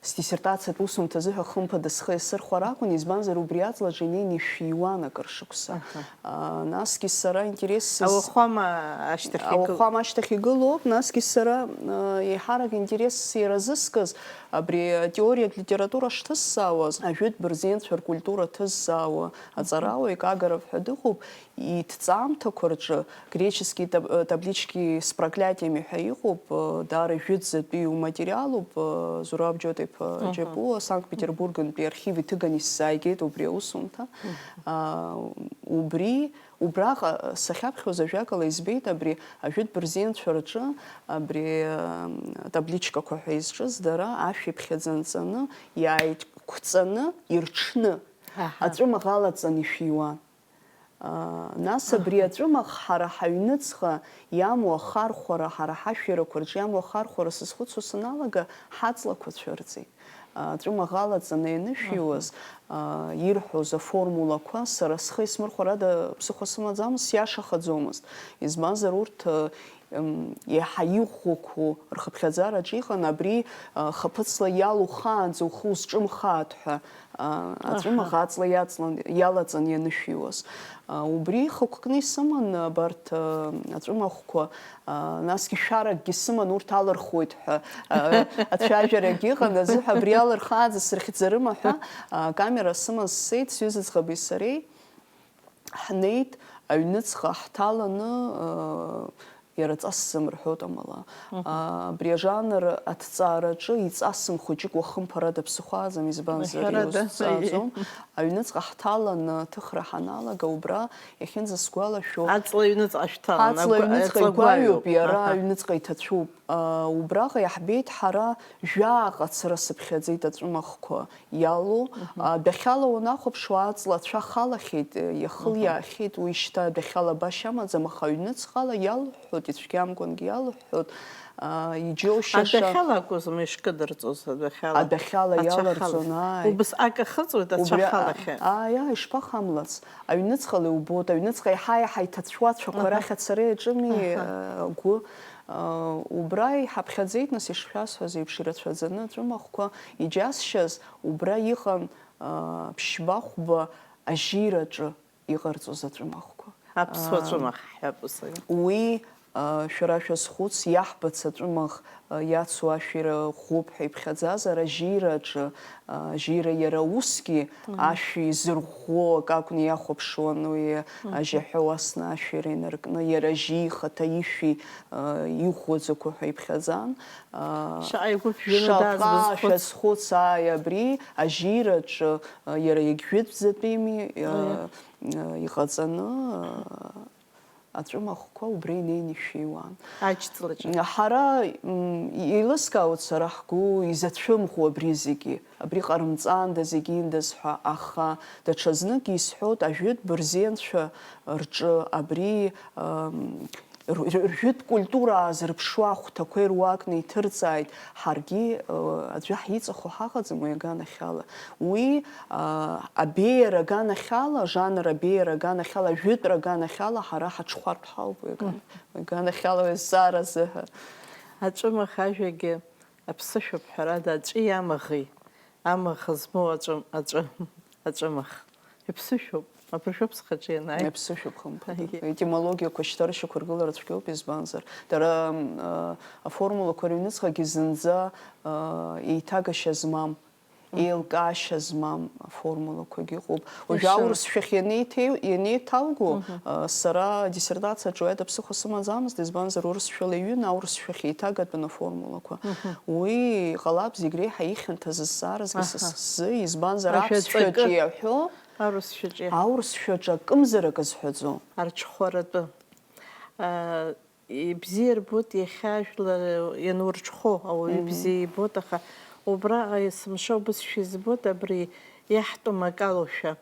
Сдиссертациатә усумҭазыҳәа хымԥада схы иасырхәар акәын, избанзар, убри аҵлаҿы инеины ишәиуан акыр шықәса. Аҳа. А, насгьы сара интересс сыз-, Ауахәама ашьҭахь игыл-, Ауахәама ашьҭахь игылоуп, насгьы сара, а, еиҳарак интересс иара зыскыз, абри атеориатә литература шҭысзаауаз, ажәытә бырзенцәа ркультура ҭыззаауа аҵарауаҩ Кагаров ҳәа дыҟоуп. Иҭҵаамҭақәа рҿы греческий таб-, э, таблички с проклятиями ҳәа иҟоуп, э, даара жәытәӡатәиу материалуп, э, Зураб Џьота-иԥа Мгм. Џьапуа Санкт-Петербургынтәи архив иҭыганы исзааигеит убри аусумҭа. Мгм. А, убри, убраҟа сахьаԥхьоз ажәакала избеит абри ажәытә бырзенцәа рҿы абри, э, табличкақәа ҳәа изҿыз дара ашә иԥхьаӡа нҵаны, иааиқәҵаны, ирҽны, Аҳа. Аҵәымаӷ алаҵан ишәиуан. Аа, нас абри Аҳа. Аҵәымаӷ ҳара ҳаҩныҵҟа иамоу ахархәара, ҳара ҳашәирақәа рҿы иамоу ахархәара сызхәыцуа саналага, ҳаҵлақәа цәырҵит. Аҵәымаӷ алаҵаны ианышәиуаз, Аҳа. Аа, ирҳәоз аформулақәа сара схы исмырхәарада ԥсыхәа сымаӡамызт, сиашахаӡомызт. Избанзар, урҭ, аа, м, еиҳа иӷәӷәақәоу рхыԥхьаӡараҿы иҟан, абри, а, хаԥыцла иалухаанӡа ухы узҿымхааит ҳәа, а, аҵәымаӷ Аҳа. аҵла иаҵлан, иалаҵан ианышәиуаз. А, убри ихықәкны исыман абарҭ, а, аҵәымаӷқәа, а, насгьы шәаракгьы сыман, урҭ алырхуеит ҳәа, а, ацәажәарагьы ыҟан, азыҳәа абри алырхаанӡа сырхьӡарыма ҳәа, а, акамера сыман сцеит, сҩыза ӡӷаби сареи. Ҳнеит, аҩныҵҟа ҳҭаланы, э, иара ҵасӡам рҳәоит амала. Мгм. А, абри ажанр аҭҵаараҿы иҵасым хәыҷык уахымԥарада ԥсыхәааӡам, избанзар, Ҳәарада, иузҵааӡом. Аҩныҵҟа ҳҭаланы аҭыхра ҳаналага, убра иахьынӡасгәалашәо, Аҵла аҩныҵҟа шәҭалан, аҵла агәа-, аҩныҵҟа аҵла игәаҩоуп, гәаҩоуп. Иара Аҳа. аҩныҵҟа иҭацәуп. А, убраҟа иаҳбеит ҳара жәаа ҟацара сыԥхьаӡеит аҵәымаӷқәа иалоу. Мгм. А, адәахьала уанахәаԥшуа, аҵла ацәа халахьеит, э, иахылиаахьеит, Мгм. уи шьҭа адәахьала башьа амаӡам, аха аҩныҵҟала иалҳәҳәоит, ицәгьамкәангьы иалҳәҳәоит, а, иџьоушьаша. Адәахьала акәызма ишкыдырҵоз, адәахьала? Адәахьала Ацәа иаларҵон, халахьеит. ааи. Убыс акы ахыҵуеит, ацәа Убри, а, халахьеит. ааи, ааи, ишԥахамлац? Аҩныҵҟала иубоит, аҩныҵҟа еиҳа-еиҳа иҭацәу ацәақәа Аҳа. рахь ацара иаҿыми, Аҳа. э, агәы. Э, убра иҳаԥхьаӡеит, нас, ишшәасҳәаз еиԥш, ирацәаӡаны аҵәымаӷқәа иџьасшьаз, убра иҟан, э, ԥшьба-хәба ажьираҿы иҟарҵоз аҵәымаӷқәа. Аԥсуа Э, ҵәымаӷ ҳҳәап ус. Уи, э, шәара шәазхәыц, иаҳбац аҵәымаӷ, э, иацу ашәира ӷәӷәоуп ҳәа иԥхьаӡазар, ажьираҿы, э, ажьира иара усгьы Мгм. ашәи зырӷәӷәо акы акәны иахәаԥшуан уи Мгм. ажьаҳәа уасны ашәира инаркны, иара ажьи ихаҭа ишәи, э, иӷәӷәаӡақәа ҳәа иԥхьаӡан. Э, Шаҟа игәы ԥжәаны шаҟа даазбызхәыц. шәазхәыц, ааи, абри ажьираҿы, э, иара егьжәытәӡатәими, э, Ааи. э, иҟаҵаны, э, аҵәымаӷқәа убра инеины ишәиуан. Аџьҵлаҿы. Ҳара, м, еилыскаауеит сара ҳгәы изацәымӷу абри зегьы, абри ҟарымҵанда зегьы индаз ҳәа, аха даҽазныкгьы исҳәоит, ажәытә бырзенцәа рҿы абри, м, р-, р-, ржәытә культура аазырԥшуа ахәҭақәа ируакны иҭырҵааит, ҳаргьы, э, аӡәы ҳиҵахо ҳаҟаӡам уи аганахьала. Уи, а, абеиара аганахьала, ажанр абеиара аганахьала, ажәытәра аганахьала ҳара ҳаҽхәартә ҳауп уи аган-, Мгм. уи аганахьала уи азҵаара азыҳәа. Аҵәымаӷ ажәагьы аԥсышәоуп, ҳәарада, аҵәи амаӷи, амаӷ змоу аҵәы-, аҵәы-, аҵәымаӷ. Иԥсышәоуп, абыржәоуп схаҿы ианааи. Иԥсышәоуп, хымԥада. Аиеи. Аетимологиақәа шьҭа рышьақәыргылара цәгьоуп, избанзар, дара, м, а, аформулақәа рыҩныҵҟагьы зынӡа, а, еиҭагашьа змам, Мгм. еилкаашьа змам аформулақәагьы ыҟоуп. Уажәы Ишәаны. аурысшәахь ианеиҭеи-, ианеиҭалго, Мгм. а, сара диссертациаҿы уаҩы аԥсыхәа сымаӡамызт, избанзар, урысшәала иҩын аурысшәахь еиҭагатәын аформулақәа. Мгм. Уи ҟалап зегь реиҳа ихьанҭаз зҵааразгьы са Аҳа. сзы, избанзар, Ашәа аԥсшәаҿы ҵакы. иаҳәо Аурысшәаҿы иаҳ- Аурысшәаҿы акымзарак азҳәаӡом. Арҽхәаратәы. А, ибзиа рбоит иахьа ажәлар ианурҽхәо, ауаҩы Мгм. ибзиа ибоит, аха убраҟа есымша убысшәа избоит абри иаҳтәым акалоушәа.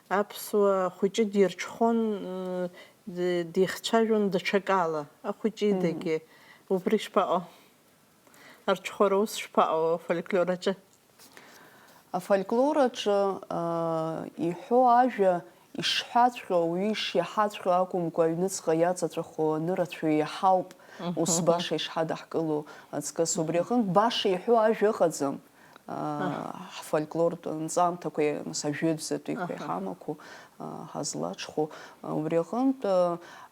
Аԥсуа хәыҷы дирҽхәон, ы, ди-, дихцәажәон даҽакала, ахәыҷы Мгм. идагьы. Убри шԥаҟоу? Арҽхәара ус шԥаҟоу афольклор аҿы? Афольклор аҿы, аа, иҳәо ажәа ишҳәаҵәҟьо, ауаҩы ишиаҳаҵәҟьо акәымкәа, аҩныҵҟа иаҵаҵәаху анырацәаҩы иаҳауп, ус Мгм. баша ишҳадаҳкыло аҵкыс. Убри аҟынтә баша иҳәо ажәа ыҟаӡам. Аа, Аҳ. ҳфольклортә нҵамҭақәа, нас, ажәытәӡатәиқәа Аҳа. иҳамақәоу, аа, ҳазлаҽхәо. Убри аҟынтә,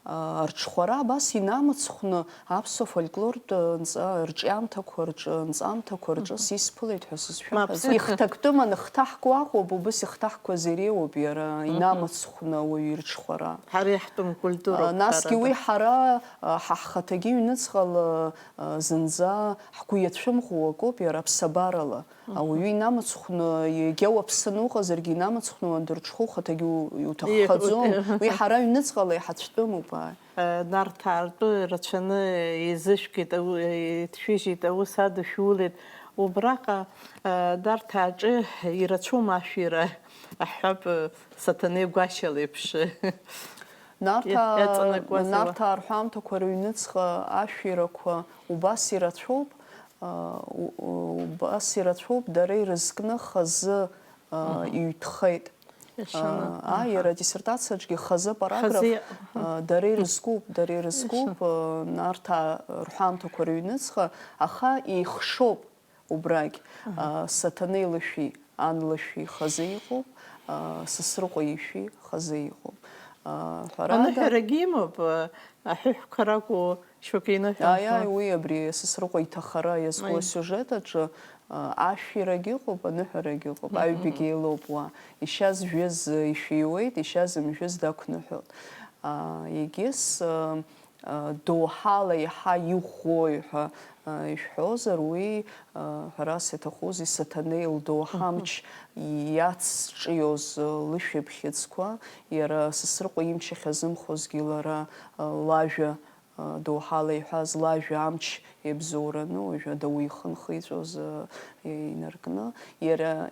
аа, арҽхәара абас инамыцхәны аԥсуа фольклортә нҵа-, рҿиамҭақәа рҿы, нҵамҭақәа рҿы Мгм. сисԥылеит ҳәа сызшәа Мап, ҳәа сыҭ- ихҭактәым аныхҭаҳкуа акәым, убыс ихҭаҳкуаз иреиуоуп иара, Мгм. инамыцхәны ауаҩы ирҽхәара. Ҳара иаҳтәым культуроуп, А, насгьы уи ҳәарада. ҳара, а, ҳа ҳхаҭагьы ҩныҵҟала, а, зынӡа ҳгәы иацәымӷу акоуп, иара аԥсабарала. Мгм. Ауаҩы инамыцхәны, егьа уаԥсаны уҟазаргьы, инамыцхәны уандырҽхәо ухаҭагьы у-, иуҭаххаӡом. Иу-, Уи ҳара ҩныҵҟала иҳацәтәымуп, ааи. Э, Нарҭаа ртәы рацәаны еизышәкит, ау-, еиҭшәыжьит, аус адушәулеит. Убраҟа, э, Нарҭаа рҿы ирацәоума ашәира, аҳәап, э, Саҭанеи Гәашьа леиԥш? Нарҭаа, иа-, иаҵанакуазеи уа? Нарҭаа рҳәамҭақәа рыҩныҵҟа ашәирақәа убас ирацәоуп, а, у-, у-, убас ирацәоуп, дара ирызкны хазы, а, Мгм. иҩҭхеит. Ааи, иара адиссертациаҿгьы хазы апараграф, дара ирызкуп, дара ирызкуп, Нарҭаа рҳәамҭақәа рыҩныҵҟа, аха еихшоуп убрагь, Саҭанеи лышәи, ан лышәи хазы иҟоуп, Сасрыҟәа ишәи хазы иҟоуп. Ҳәарада, аныҳәарагьы имоуп, аҳәыҳәқәа ракәу шьоук иныҳәа. Ааи, ааи, уи абри Сасрыҟәа иҭахара иазку асиужет аҿы, ашәирагь ыҟоуп, аныҳәарагь ыҟоуп, аҩбагьы еилоуп уа. Ишьа зжәыз ишәиуеит, ишьа зымжәыз дақәныҳәоит. Егьыс доуҳала иаҳа иӷәӷәои ҳәа ишәҳәозар, уи, ҳәарас иаҭахузеи, Саҭанеи лдоуҳа амч иацҿиоз лышәиԥхьыӡқәа, иара Сасрыҟәа имч ахьазымхозгьы лара лажәа доуҳала иҳәаз лажәа амч иабзоураны, уажәада уи ихы нхиҵәоз инаркны, иара,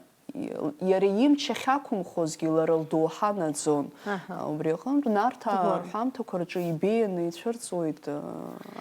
иара имч ахьақәымхозгьы лара лдоуҳа наӡон. Аҳа. Убри аҟынтә Нарҭаа рҳәамҭақәа рҿы ибеианы ицәырҵуеит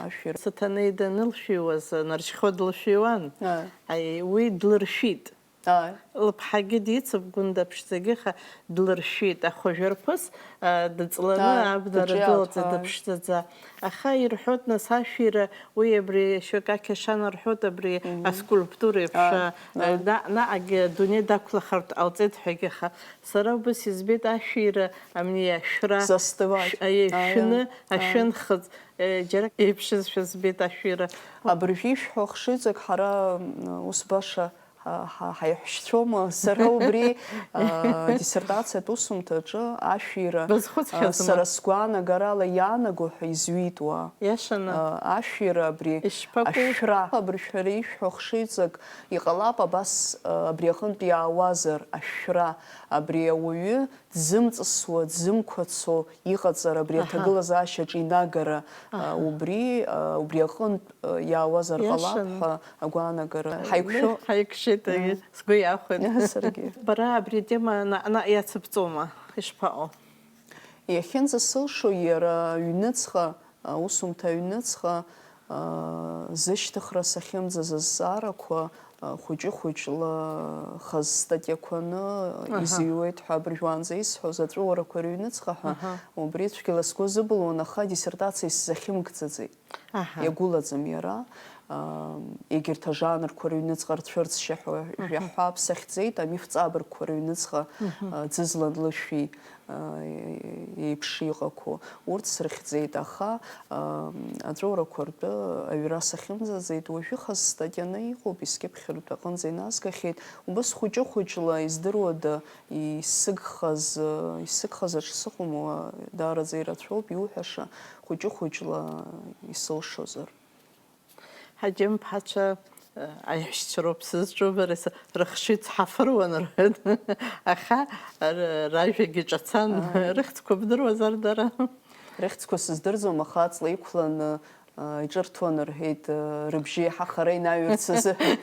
ашәира. Саҭанеи данылшәиуаз, Нарџьхьоу длышәиуан. Ааи. Аи, уи длыршәит. Ааи. Лыԥҳагьы дицуп, Гәында ԥшӡагьы, аха длыршәит. Ахәажәарԥыс, а, дыҵланы, ааи, абнара дылҵит, ааи, дыԥшӡаӡа. Аха ирҳәоит, нас, ашәира, уи абри шьоук ақьашана рҳәоит, абри, мгм, аскульптура еиԥш, ааи, а, ааи, да-, наҟгьы адунеи дақәлахартә ҟалҵеит ҳәагьы, аха сара убас избеит ашәира, амни ашәра, застывать, шә-, аиеи, ааи, шәны, ааи, ашәы нхыҵ, э, џьарак еиԥшызшәа збеит ашәира. Абыржәы ишәҳәо ахшыҩҵак ҳара, м, ус баша ҳа-, ҳа-, ҳаиҳәшьцәоума? Сара убри, а, диссертациатә усумҭаҿы ашәира, базхәыцхьазма, а, сара сгәаанагарала иаанаго ҳәа изҩит уа. Иашаны. А, ашәира абри, ишԥакәу? Ашәра, абыржәы шәара ишәҳәо ахшыҩҵак, иҟалап абас, а, абри аҟынтә иаауазар, ашәра, абри ауаҩы дзымҵысуа, дзымқәацо иҟаҵара, абри, аҳа, аҭагылазаашьаҿы инагара, а, аҳа, убри, а, убри аҟынтә, а, иаауазар ҟалап, иашаны, ҳәа агәаанагара ҳаиқәшәо. Ҳаиқәшәеит, ааи, сгәы иахәеит. Саргьы. Бара абри атема наҟ-наҟ иацыбҵома? Ишԥаҟоу? Иахьынӡасылшо, иара аҩныҵҟа, аусумҭа аҩныҵҟа, а, зышьҭыхра сахьымӡаз азҵаарақәа, а, хәыҷы-хәыҷла хаз статиақәаны, аҳа, изыҩуеит ҳәа абыржәуаанӡа исҳәоз аҵәыуарақәа рыҩныҵҟа ҳәа, аҳа, убри цәгьала сгәы азыбылуан, аха адиссертациа сзахьымгӡаӡеит. Аҳа. Иагәылаӡам иара, аа, егьырҭ ажанрқәа рыҩныҵҟа рцәырҵшьа ҳәа, мгм, жәаҳәа ԥсахьӡеит, амиф ҵабыргқәа рыҩныҵҟа, мгм, аа, ӡызлан лышәи, аа, еиԥш иҟақәоу, урҭ срыхьӡеит, аха, аа, аҵәыуарақәа ртәы аҩра сахьымӡаӡеит, уажәы хаз статианы иҟоуп, искьыԥхьыртә аҟынӡа иназгахьеит, убас хәыҷы-хәыҷла, издыруада, исыгхаз, исыгхаз аҿы сыҟоума, даараӡа ирацәоуп, иуҳәаша, хәыҷы-хәыҷла исылшозар. Ҳаџьым-ԥҳацәа, э, аиҳәшьцәа роуп сызҿу, бара, рыхшыҩ цҳафыруан, рҳәеит. Аха р-, ражәагьы ҿацан, ааи, рыхьӡқәа бдыруазар дара? Рыхьӡқәа сыздырӡом, аха аҵла иқәланы, э, иҿырҭуан, рҳәеит, э, рыбжьы еиҳа хара инаҩырц азыҳәан.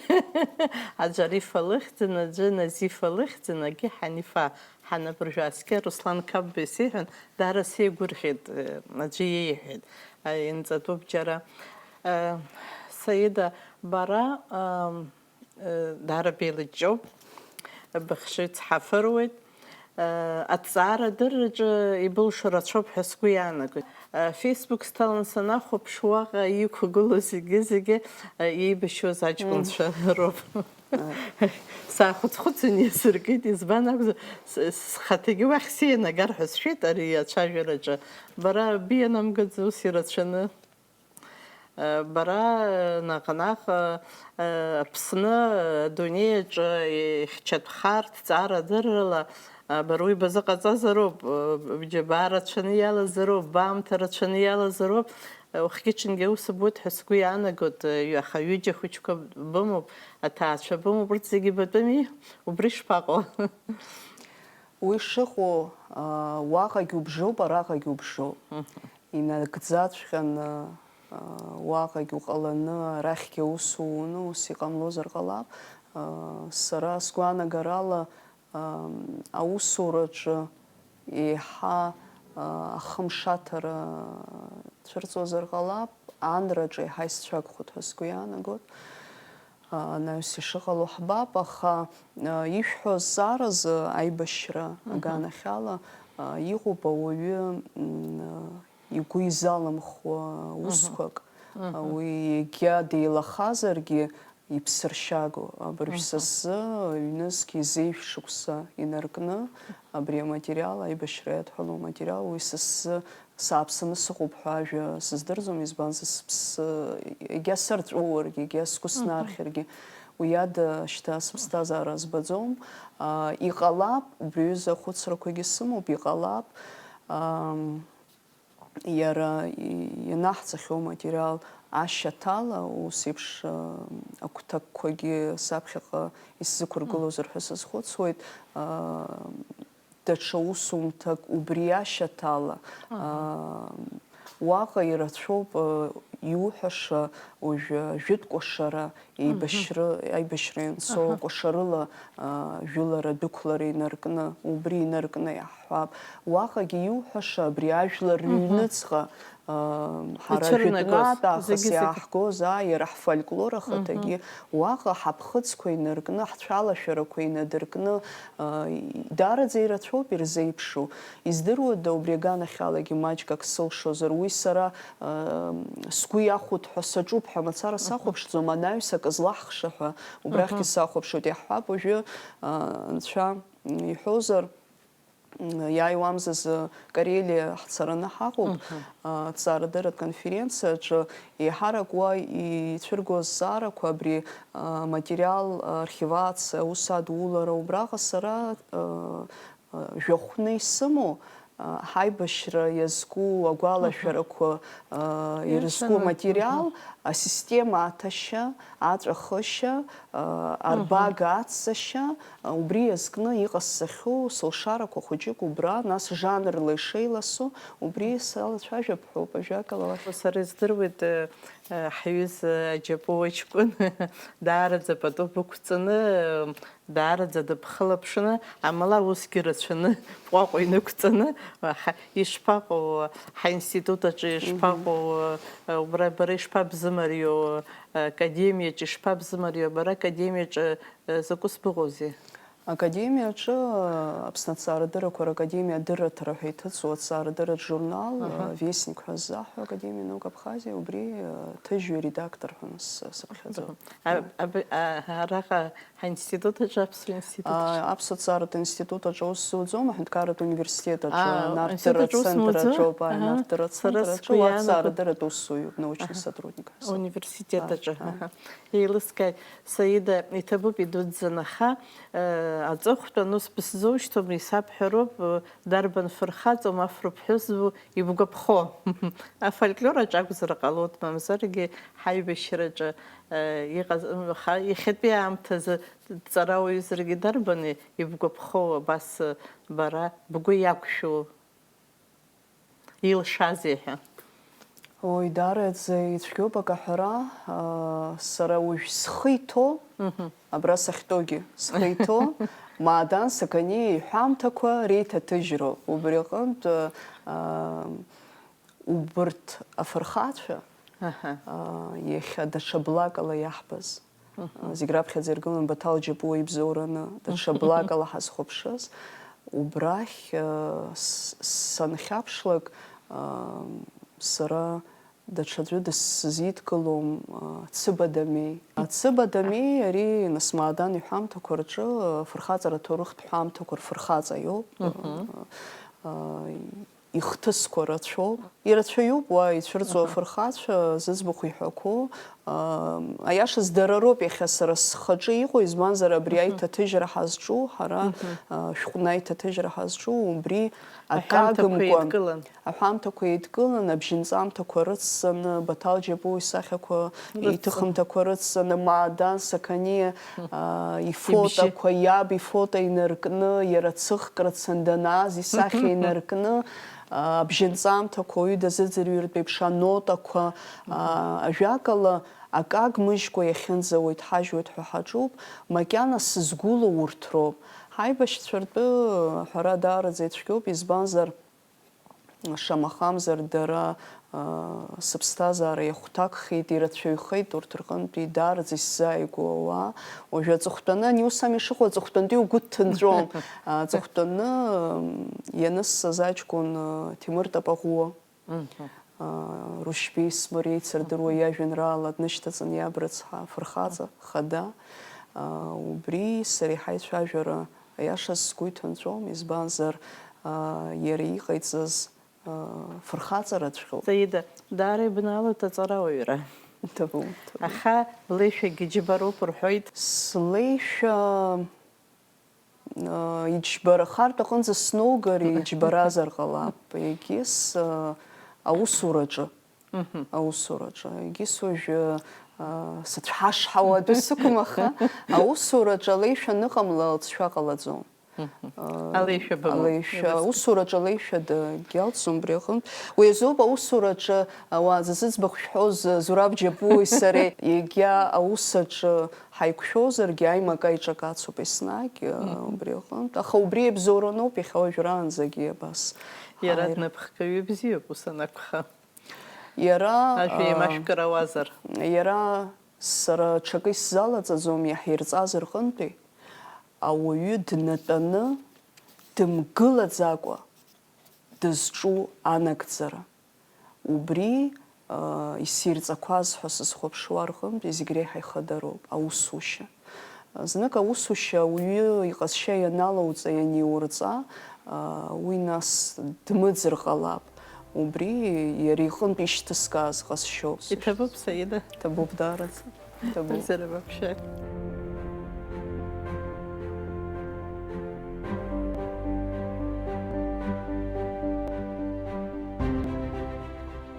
Аӡәы Арифа лыхьӡын, аӡәы Назифа лыхьӡын, агьи Ҳанифа. Ҳанапыржәаскьа Руслан Қапба исеиҳәан, даара сеигәырӷьеит, э, аӡәы иеиҳәеит. Э, инҵатәуп џьара. Э, Саида, бара, ам, э, даара беилыҷҷоуп, быхшыҩ цҳафыруеит. Э, аҭҵаара адырраҿы ибылшо рацәоуп ҳәа сгәы иаанагоит. Э, Facebook сҭалан санахәаԥш, уаҟа иқәгылоу зегьы-зегьы, э, еибашьуаз аҷкәынцәа роуп. Саахәыц-хәыцын иасыркит, избан акәзар, с-, схаҭагьы уахь сианагар ҳәа сшәеит ари ацәажәараҿы. Бара бианамгаӡо ус ирацәаны. Бара наҟ-наҟ Аԥсны адунеи аҿы ихьчатәхар, ҭҵаарадыррала, бара уи базыҟаҵазароуп, бџьабаа рацәаны иалазароуп, баамҭа рацәаны иалазароуп. Ухгьы-ҽынгьы аус буеит ҳәа сгәы иаанагоит, аха ҩыџьа хәыҷқәа бымоуп, аҭаацәа бымоуп, урҭ зегьы батәыми, убри шԥаҟоу? Уи шыҟоу, а, уаҟагь убжоуп, араҟагь убжоуп. Мгм. Инагӡаҵәҟьаны, а, уаҟагь уҟаланы, арахьгьы аус ууны, ус иҟамлозар ҟалап. А, сара сгәаанагарала, ам, аусураҿы еиҳа, а, ахымшаҭара цәырҵуазар ҟалап, анраҿы еиҳа исцәагхоит ҳәа сгәы иаанагоит. Анаҩс ишыҟало ҳбап, аха, а, ишәҳәо азҵааразы аибашьра аганахьала, а, иҟоуп ауаҩы, м, а, игәы изалымхуа усқәак. А, уи егьа деилахазаргьы иԥсыршьагоу. Абыржә са сзы ҩнызқь изеижә шықәса инаркны абри аматериал, аибашьра иадҳәалоу аматериал, уи са сзы сааԥсаны сыҟоуп ҳәа ажәа сыздырӡом, избанзар, сыԥсы егьа сарҵәыуаргьы, егьа сгәы снархьыргьы, уи ада шьҭа сыԥсҭазаара збаӡом. Аа, иҟалап, убри аҩыза ахәыцрақәагьы сымоуп, иҟалап, ам, иара и-, ианаҳҵахьоу аматериал ашьаҭала, ус еиԥш, а, агәҭакқәагьы саԥхьаҟа исзықәыргылозар ҳәа сазхәыцуеит. А, даҽа усумҭак убри ашьаҭала, аа, уаҟа ирацәоуп, э, иуҳәаша уажәы ажәытә кәашара еибашьры-, аибашьра ианцо кәашарыла, аа, жәылара дәықәлара инаркны, убри инаркны иаҳҳәап. Уаҟагьы иуҳәаша абри ажәлар рыҩныҵҟа, аа, ҳара жәытәнатә аахыс иааҳгоз, аа, иара ҳфольклор ахаҭагьы, уаҟа ҳаԥхыӡқәа инаркны, ҳцәалашәарақәа инадыркны, Даараӡа ирацәоуп ирзеиԥшу. Издыруада, убри аганахьалагьы маҷк ак сылшозар, уи сара, сгәы иахәоит ҳәа саҿуп ҳәа мацара сахәаԥшӡом, анаҩс акы злаҳхша ҳәа убрахьгьы сахәаԥшуеит. Иаҳҳәап, уажәы, анцәа иҳәозар, иааиуамзазы Карелиа ҳцараны ҳаҟоуп. Аҭҵаарадырратә конференциаҿы еиҳарак уа ицәырго азҵаарақәа абри, а, аматериал архивациа, аус адулара, убраҟа сара, а, а, жәохәны исымоу, а, ҳаибашьра иазку агәалашәарақәа, а, ирызку аматериал, асистема аҭашьа, аҵәахышьа, а, арбага аццашьа, Убри иазкны иҟасҵахьоу сылшарақәа хәыҷык убра, нас жанрла ишеиласу, убри салацәажәап ҳәоуп, ажәакала, уахь. Сара издыруеит, э, э, ҳҩыза Аџьапуа ҷкәын даараӡа пату бықәҵаны, э, даараӡа дыбхылаԥшны, амала усгьы рацәаны Ҟәаҟәа инықәҵаны, э, ҳа-, ишԥаҟоу, ҳаинститут аҿы ишԥаҟоу, э, убра бара ишԥабзымариоу, э, академиаҿы ишԥабзымариоу, бара академиаҿы, э, закәыс быҟоузеи? Академиаҿы, Аԥсны аҭҵаарадыррақәа ракадемиа адырраҭара ҳәа иҭыҵуа аҭҵаарадырратә журнал, Аҳа. Вестник ҳәа ззаҳҳәо, Академиа наук Абхазиа, убри, ҭыжьҩы редактор ҳәа нас сыԥхьаӡоуп. А, аб-, а, араҟа ҳаинститут аҿы, Аԥсуа институт аҿы? А, Аԥсуа ҭҵааратә институт аҿы аус зуӡом, аҳәынҭқарратә университет аҿы, А, нарҭтәыра институт аҿы ус центр муӡо? аҿоуп, ааи, Аҳа. нарҭтәыра Сара центр аҿы сгәы иаанагоит. уаҭҵаарадырратә усзуҩуп, научный Аҳа. сотрудник ҳәа сыҟоуп. Ауниверситет Аҳ, аҿы, аҳ. аҳа. Еилыскааит, Саида, иҭабуп идуӡӡан, аха, э, аҵыхәтәан ус бысзоушьҭуам, исабҳәароуп, э, дарбан фырхаҵоу, ма фырԥҳәыс ду ибгәаԥхо. Афольклор аҿы акәзар ҟалоит, мамзаргьы ҳаибашьраҿы, э, иҟаз, м, ха-, иахьатәи аамҭазы дҵарауаҩызаргьы дарбан ибгәаԥхо абас, э, бара бгәы иақәшәо? Илшазеи ҳәа. Ой, даараӡа ицәгьоуп акы аҳәара. Аа, сара уажә схы иҭоу, Мгм. абра сахьтәоугьы схы иҭоу, Маадан Сақаниа иҳәамҭақәа реиҭаҭыжьроуп. Убри аҟынтә, аа, убырҭ афырхацәа, Аҳа. аа, иахьа даҽа блакала иаҳбаз. Мгм. Зегь раԥхьаӡа иргылан Баҭал Џьапуа ибзоураны, даҽа Мгм. блакала ҳазхәаԥшыз. Убрахь, э, с-, санхьаԥшлак, э, сара даҽаӡәы дысзидкылом, э, Цыба Дамеи. Цыба Дамеи ари нас Маадан иҳәамҭақәа рҿы, э, фырхаҵара аҭоурыхтә ҳәамҭақәа рфырхаҵа иоуп. Мгм. Э, э, ихҭысқәа рацәоуп. Ирацәаҩуп уа ицәырҵуа Аҳа. афырхацәа, зыӡбахә иҳәақәоу. Ам, аиашаз, дара роуп иахьа сара схаҿы иҟоу, избанзар, абри Мгм. аиҭаҭыжьра ҳазҿу, ҳара, Мгм. а, шәҟәны аиҭаҭыжьра ҳазҿу, убри Аҳәамҭақәа акагымкәа, еидкылан. аҳәамҭақәа еидкылан, абжьынҵамҭақәа рыццаны, Баҭал Џьапуа исахьақәа Рыццаны. иҭыхымҭақәа рыццаны, Маадан Сақаниа, Мгм. а, Ибжьы. ифотоқәа, иаб ифото инаркны, иара цыхк рацәаны данааз исахьа инаркны, а, абжьынҵамҭақәа уаҩы дазыӡырҩыртә еиԥш анотақәа, а, ажәакала, акы агмыжькәа иахьынӡауеит, ҳажәуеит ҳәа ҳаҿуп, макьана сызгәылоу урҭ роуп. Ҳаибашьцәа ртәы аҳәара даараӡа ицәгьоуп, избанзар, шамахамзар, дара, Сыԥсҭазаара иахәҭакхеит, ирацәаҩхеит урҭ рҟынтәи даараӡа исзааигәоу ауаа. Уажәы аҵыхәтәаны, ани ус ами ишыҟоу, аҵыхәтәантәи угәы дҭынҵәом. Аҵыхәтәаны, м, ианыссаз аҷкәын, ы, Ҭемыр Тапаӷәуа, ы, Рушьбеи Смыр еицырдыруа иажәеинраала днышьҭаҵан иаб рыцҳа, фырхаҵа, хада. Ы, убри сареи ҳаицәажәара, аиашаз, сгәы иҭынҵәом, избанзар, ы, иара иҟаиҵаз фырхаҵараҵәҟьоуп. Саида, даара ибналоит аҵарауаҩра. Ҭабуп, ҭабуп. Аха леишәагьы џьбароуп рҳәоит. Слеишәа, э, иџьбарахартә аҟынӡа сноугар, иџьбаразар ҟалап. Егьыс, э, аусураҿы. Мгм. Аусураҿы. Егьыс уажәы, э, сыцәҳашҳауа адәы сықәым, аха аусураҿы алеишәа аныҟамла, лҵшәа ҟалаӡом. Мгм. Э, алеишәа бымоуп. Алеишәа, абас. Аусураҿы алеишәа дагьалҵуам убри аҟынтә. Уи азоуп аусураҿы ауаа зыӡбахә шәҳәоз, э, Зураб Џьапуи сареи, егьа аус аҿы ҳаиқәшәозаргьы, аимак-аиҿак ацуп еснагь, э, мгм, убри аҟынтә. Аха убри иабзоуроуп иахьа уажәраанӡагьы абас. Иара ҳаи- днапхгаҩы бзиоуп, ус анакәха. Иара, ажәа, а, еимашәкыр ауазар. Иара сара ҽакы исзалаҵаӡом иаҳирҵаз рҟынтәи, ауаҩы днатәаны, дымгылаӡакәа дызҿу анагӡара. Убри, а, исирҵақәаз ҳәа сызхәаԥшуа рҟынтәи зегь реиҳа ихадароуп, аусушьа. Знык аусушьа ауаҩы иҟазшьа ианалоуҵа, ианиурҵа, а, уи нас дмыӡыр ҟалап. Убри иара иҟынтә ишьҭыскааз ҟазшьоуп. Иҭабуп, Саида. Иҭабуп даараӡа. Иҭабуп. Ҳаиԥылара вообще.